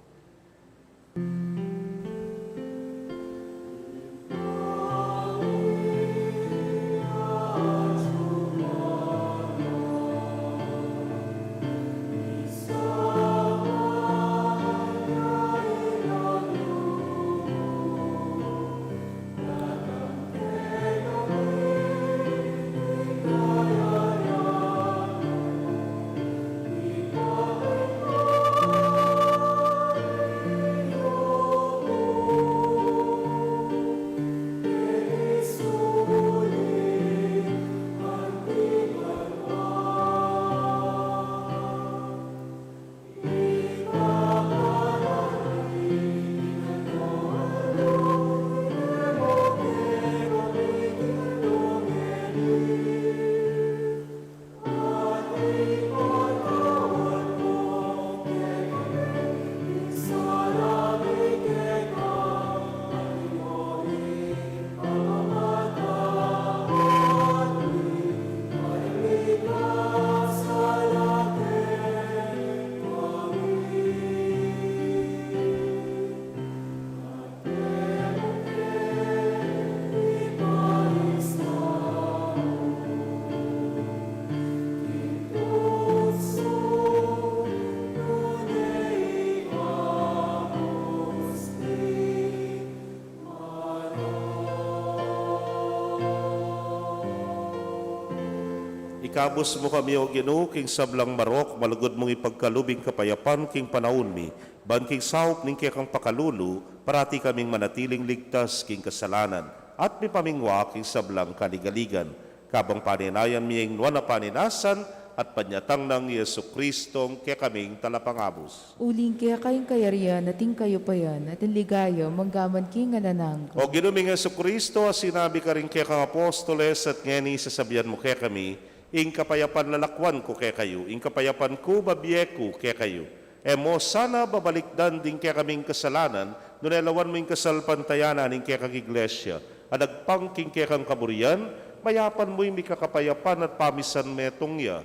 Ikabus mu kami, O Ginu, king sablang marok, malugud mung ipagkalub ing kapayapan king panaun mi, ban king saup ning kekang pakalulu, parati kaming manatiling ligtas king kasalanan, at mipamingwa king sablang kaligaligan. Kabang panenayan mi ing nuan a paninasan at panyatang nang Jesucristong kekaming Talapangabus. Uling keka ing kayarian, at ing kayupayan, at ing ligaya, mangga man king alang angga. O Ginu ming Jesucristo, a sinabi karing kekang apostoles, at ngeni sasabian mu kekami, ing kapayapan lalakwan ku kekayu, ing kapayapan ku babie ku kekayu. E mo sana babalikdan ding kekaming kasalanan, nune lawan mu ing kasalpantayanan ning kekang Iglesia, a nagpang king kekang kaburian, mayapan mu ing mikakapayapan at pamisan metung ya.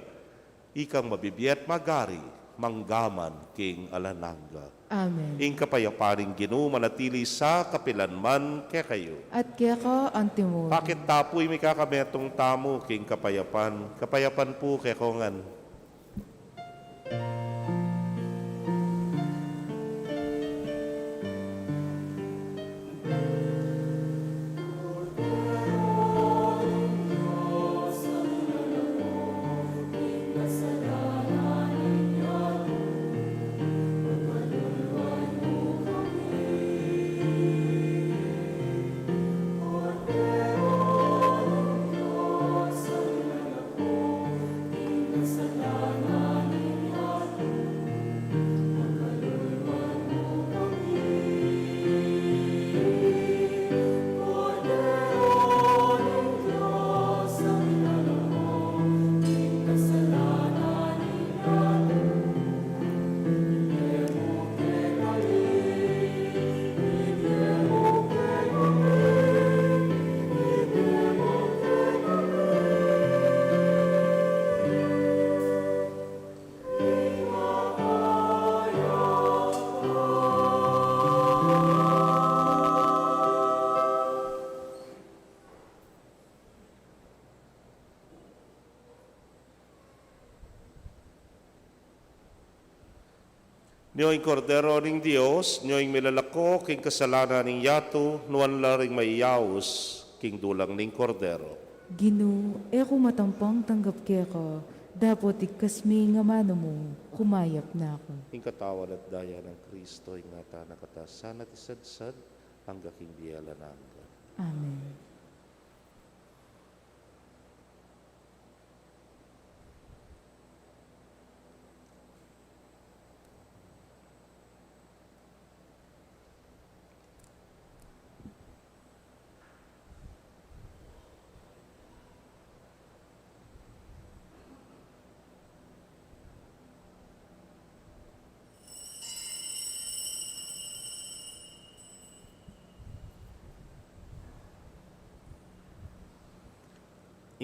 Ikang mabibie at magari, mangga man king alang angga. Amen. Ing kapayapan ning Ginu manatili sa kapilan man kekayu. At keka antimurin. Pakit ta pu ing mikakametung tamu king kapayapan. Kapayapan pu kekongan. Nyo ing Kordero ning Dios, nyo ing milalako king kasalanan ning yatu, nuan la ring mayayaus king dulang ning Kordero. Ginu, e ku matampang tanggap keka, dapot igkas me ing amanu mu, kumayap na ku. Ing katawan at daya nang Kristo, ingatan na katamu sana at isadsad, angga king bie alang angga. Amen.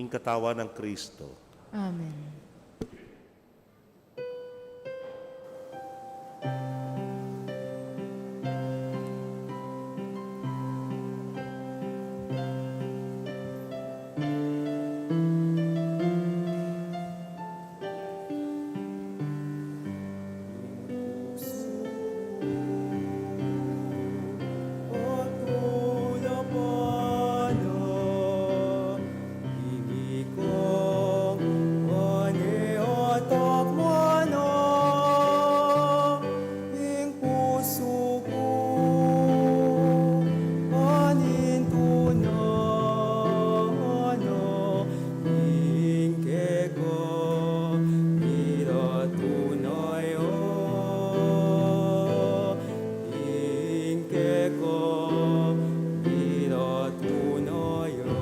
Ing katawan nang Kristo. Amen. Ing keka, ira tunay a. Ing keka, ira tunay a.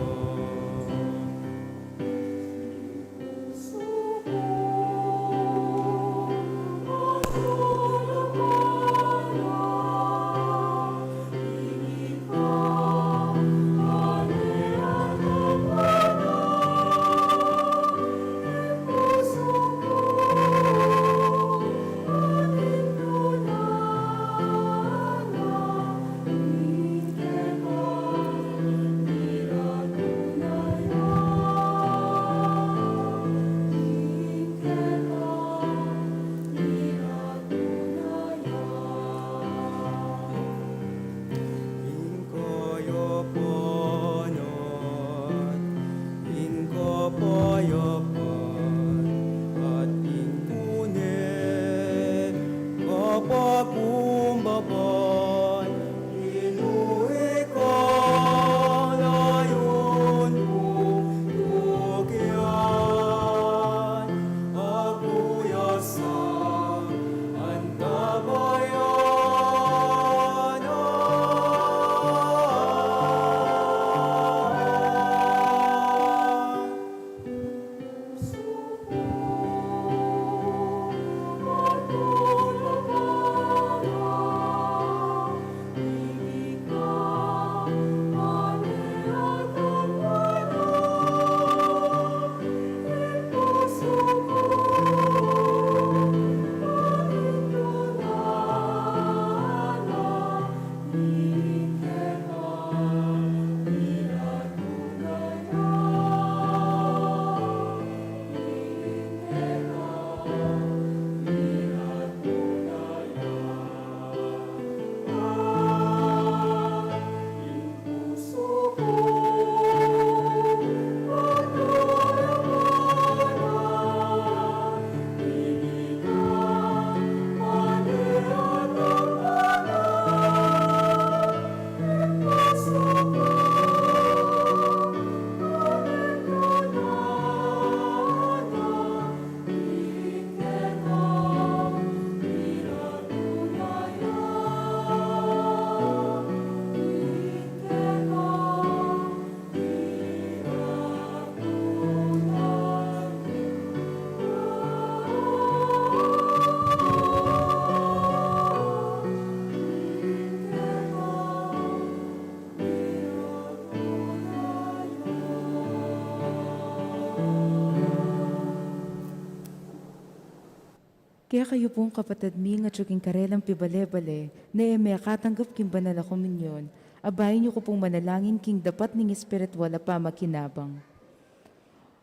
Kekayu pung kapatad mi ngan atyu king karelang pibale-bale, ne e mekatanggap king banal a komunyon, abayan yu ku pung manalangin king dapat ning espiritual a pamakinabang.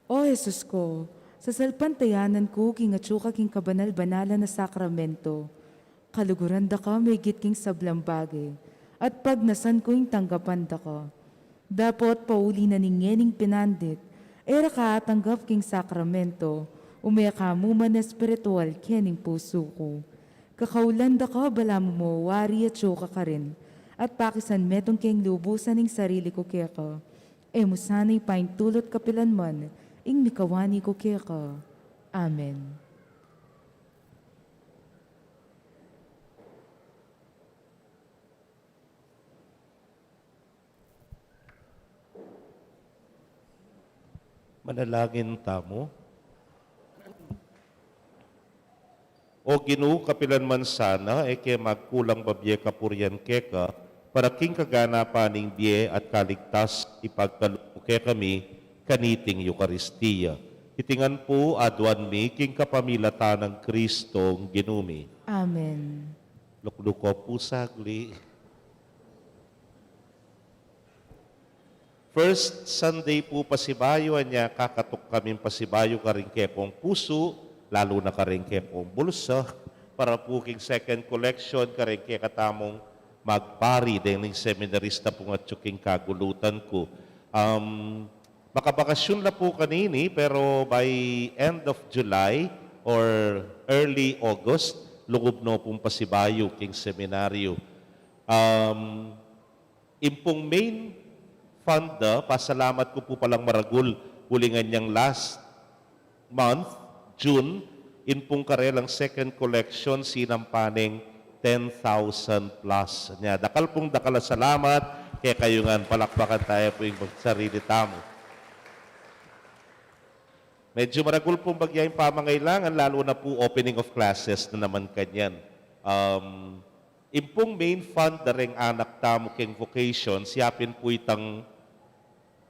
O Jesus ku, sasalpantayanan ku king atyu ka king kabanal-banalan a sakramento. Kaluguran da ka migit king sablang bage, at pagnasan ku ing tanggapan da ka. Dapot pauli na ning ngening pinandit, e ra ka atanggap king sakramento, ume ka mu man espiritual kening pusu ku. Kakaulan da ka balamu mo wari atyu ka karin, at pakisan metung keng lubusan ing sarili ku keka. E mu sana ipaintulut kapilanman ing mikawani ku keka. Amen. Manalangin tamu. O Ginu, kapilanman sana e ke magkulang babie kapurian keka, para king kaganapan ning bie at kaligtas ipagkalub mu kekami kaniting Eukaristia. Iti ngan pu aduan mi king kapamilatan nang Kristong Ginu mi. Amen. Lukluk ko pu sagli. First Sunday pu pasibayu, anya kakatuk kaming pasibayu karing kekong pusu, lalu na karing kekong bulsa, para pu king second collection karing kekatamung magpari, deng ning seminarista pung atyu king kagulutan ku. Um, makabakasyun la pu kanini, pero by end of July or early August, lugub no pung pasibayu king seminaryo. Um, Ing pung main fund, ah, pasalamat ku pu palang maragul, uling anyang last month, June, ing pung karelang second collection, sinampa neng ten thousand plus. Nya, dakal pung dakal a salamat kekayu ngan, palakpakan taya pu ing sarili tamu. Medyu maragul pung bagya ing pamangailangan, lalu na pu opening of classes na naman kanyan. Um, Ing pung main fund da reng anak tamu keng vocations, yapin pu itang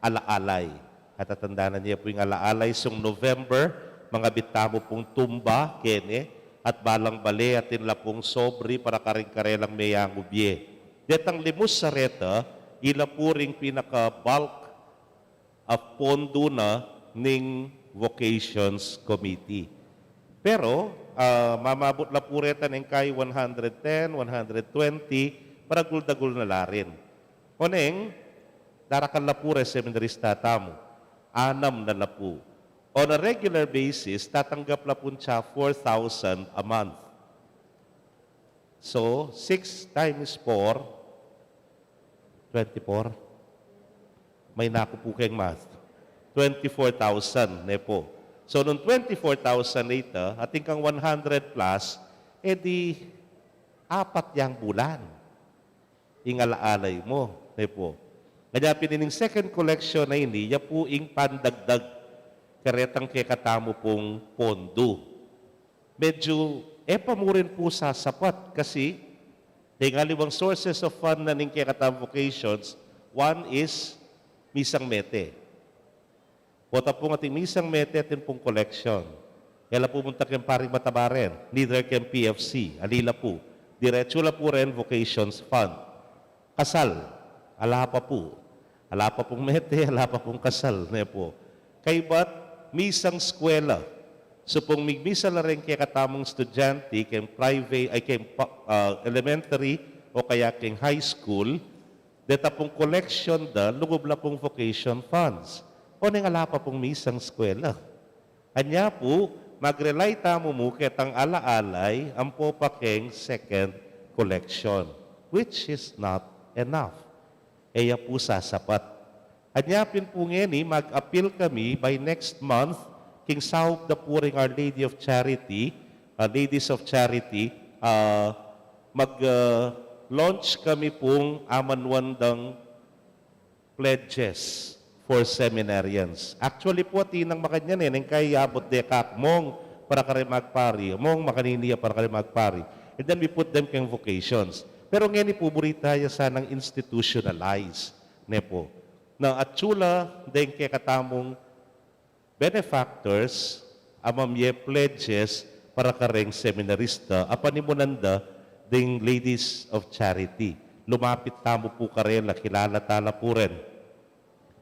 alaalay. Katatandanan ye pu ing alaalay, sung November, mangabit tamu pung tumba kene, at balang bale atin la pung sobre para karing karelang meyangu bie. Detang limus a reta, ila pu ring pinaka-bulk a pondu na ning Vocations Committee. Pero, ah, mamabut la pu reta neng kai one hundred ten, one hundred twenty, maragul-dagul na la rin. Oneng, darakal la pu reng seminarista tamu, anam na la pu. On a regular basis, tatanggap la pung tsa four thousand a month. So, six times four, twenty-four. May naku pu keng math. Twenty-four thousand, ne pu. So, nung twenty-four thousand ita, atin kang one hundred plus, e di apat yang bulan ing alaalay mu, ne pu. Kaya pin ining second collection a ini, ya pu ing pandagdag karetang kekatamu pung pondu. Medyu e pa mu rin pu sasapat kasi deng aliwang sources of fund na ning kekatang vocations, one is misang mete. Pota pu nga ating misang mete atin pung collection. E la pu munta keng Paring Matabaren, neither keng P F C, ali la pu. Diretsu la pu ren vocations fund. Kasal, ala pa pu. Ala pa pung mete, ala pa pung kasal, ne pu. Kaybat misang eskwela. Supung migmisa la ring kekatamung estudyante keng private, ay, keng pa-, ah, elementary o kaya keng high school, deta pung collection da, lugub la pung vocation funds. Oneng ala pa pung misang eskwela. Anya pu, mag-rely tamu mu ketang alaalay ampo pa keng second collection, which is not enough. E ya pu sasapat. Anya pin pu ngeni, mag-appeal kami by next month, king saup da pu ring Our Lady of Charity, uh, Ladies of Charity, uh, mag, uh, launch kami pung amanuan dang pledges for seminarians. Actually pu, atin nang makanyan e, neng kai abot de ka, mong para kare magpari, mong makanini ya para kare magpari. And then we put them keng vocations. Pero ngeni pu, buri taya sanang institutionalize, ne pu. Na atsu la deng kekatamung benefactors, a mamye pledges para kareng seminarista, a panimunan da ding Ladies of Charity. Lumapit tamu pu karela, kilala tala pu ren.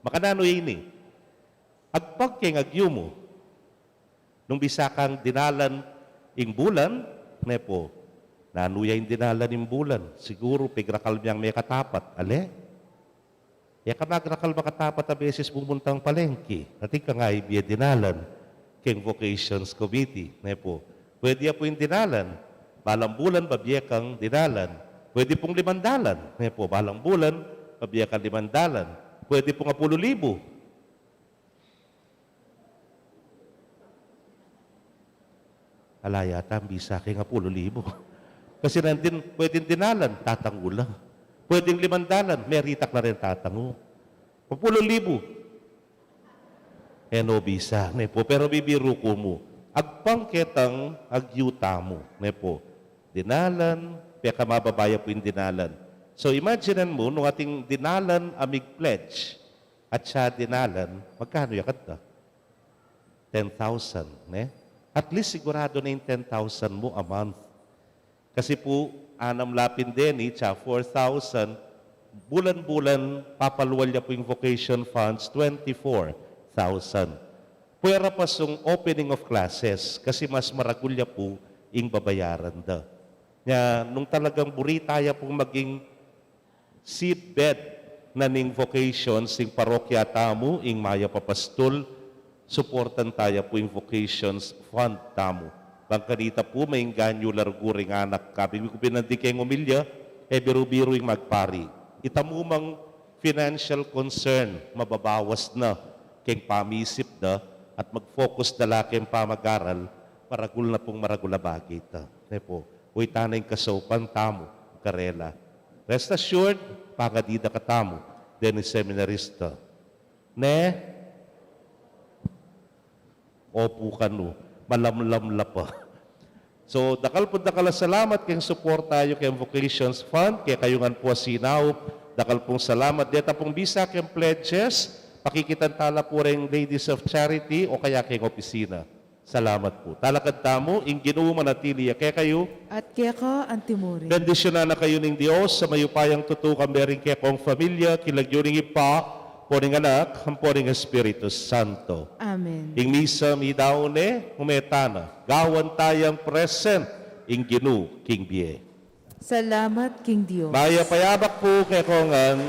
Makananu ya ini? Agpang keng agyu mu. Nung bisa kang dinalan ing bulan, ne pu, nanu ya ing dinalan ing bulan? Siguru pigrakal me yang mekatapat, ale? E ka magrakal makatapat a beses mumuntang palengke. Atin kang ibie dinalan keng vocations committee, ne pu? Pwede ya pu ing dinalan. Balang bulan, babie kang dinalan. Pwede pung limandalan, ne pu? Balang bulan, babie kang limandalan. Pwede pung apulu libu. Ala yata bisa keng apulu libu. Kasi nandin, pwedeng dinalan, tatangu la. Pwedeng limandalan, meritak la ren tatangu. Apulu libu. E no bisa, ne pu, pero bibiru ku mu. Agpang ketang agyu tamu, ne pu. Dinalan, peka mababa ya pu ing dinalan. So, imagine mu, nung atin dinalan a mig-pledge, at sa dinalan, magkanu ya keta? Ten thousand, ne? At least sigurado na ing ten thousand mu a month. Kasi pu, anam lapin deni, sa four thousand, bulan-bulan, papalual ya pu ing vocation funds, twenty-four thousand. Pwera pa sung opening of classes, kasi mas maragul ya pu ing babayaran da. Nya, nung talagang buri taya pung maging seedbed na ning vocations ing parokya tamu, ing mayap a pastul, suportan taya pu ing vocations fund tamu. Bang kanita pu, maingganyu la ruguri ring anak, kabang ku pinanding keng omilya, e biru-biru ing magpari. Itamu mang financial concern, mababawas na keng pamisip da, at mag-focus da la keng pamag-aral, maragul na pung maragul a bage ita. Ne pu, uytan na ing kasaupan tamu karela. Rest assured, pangadi da katamu, deni seminarista. Ne? Opu kanu, malamlam la pa. So, dakal pung dakal a salamat keng suporta yu keng Vocations Fund, kekayu ngan pu a sinaup, dakal pung salamat. Deta pung bisa keng pledges, pakikitan tala pu reng Ladies of Charity o kaya keng opisina. Salamat pu. Talakad tamu, ing Ginu manatili ya kekayu. At keka antimurin. Bendisyunan na kayu ning Dios a mayupayang tutu, kambe ring kekong familia, king lagyu ning Ibpa, ampo ning Anak, ampo ning Espiritu Santo. Amen. Ing misa midaun ne, ume tana, gawan tayang present ing Ginu king bie. Salamat king Dios. Mayap a yabak pu kekongan.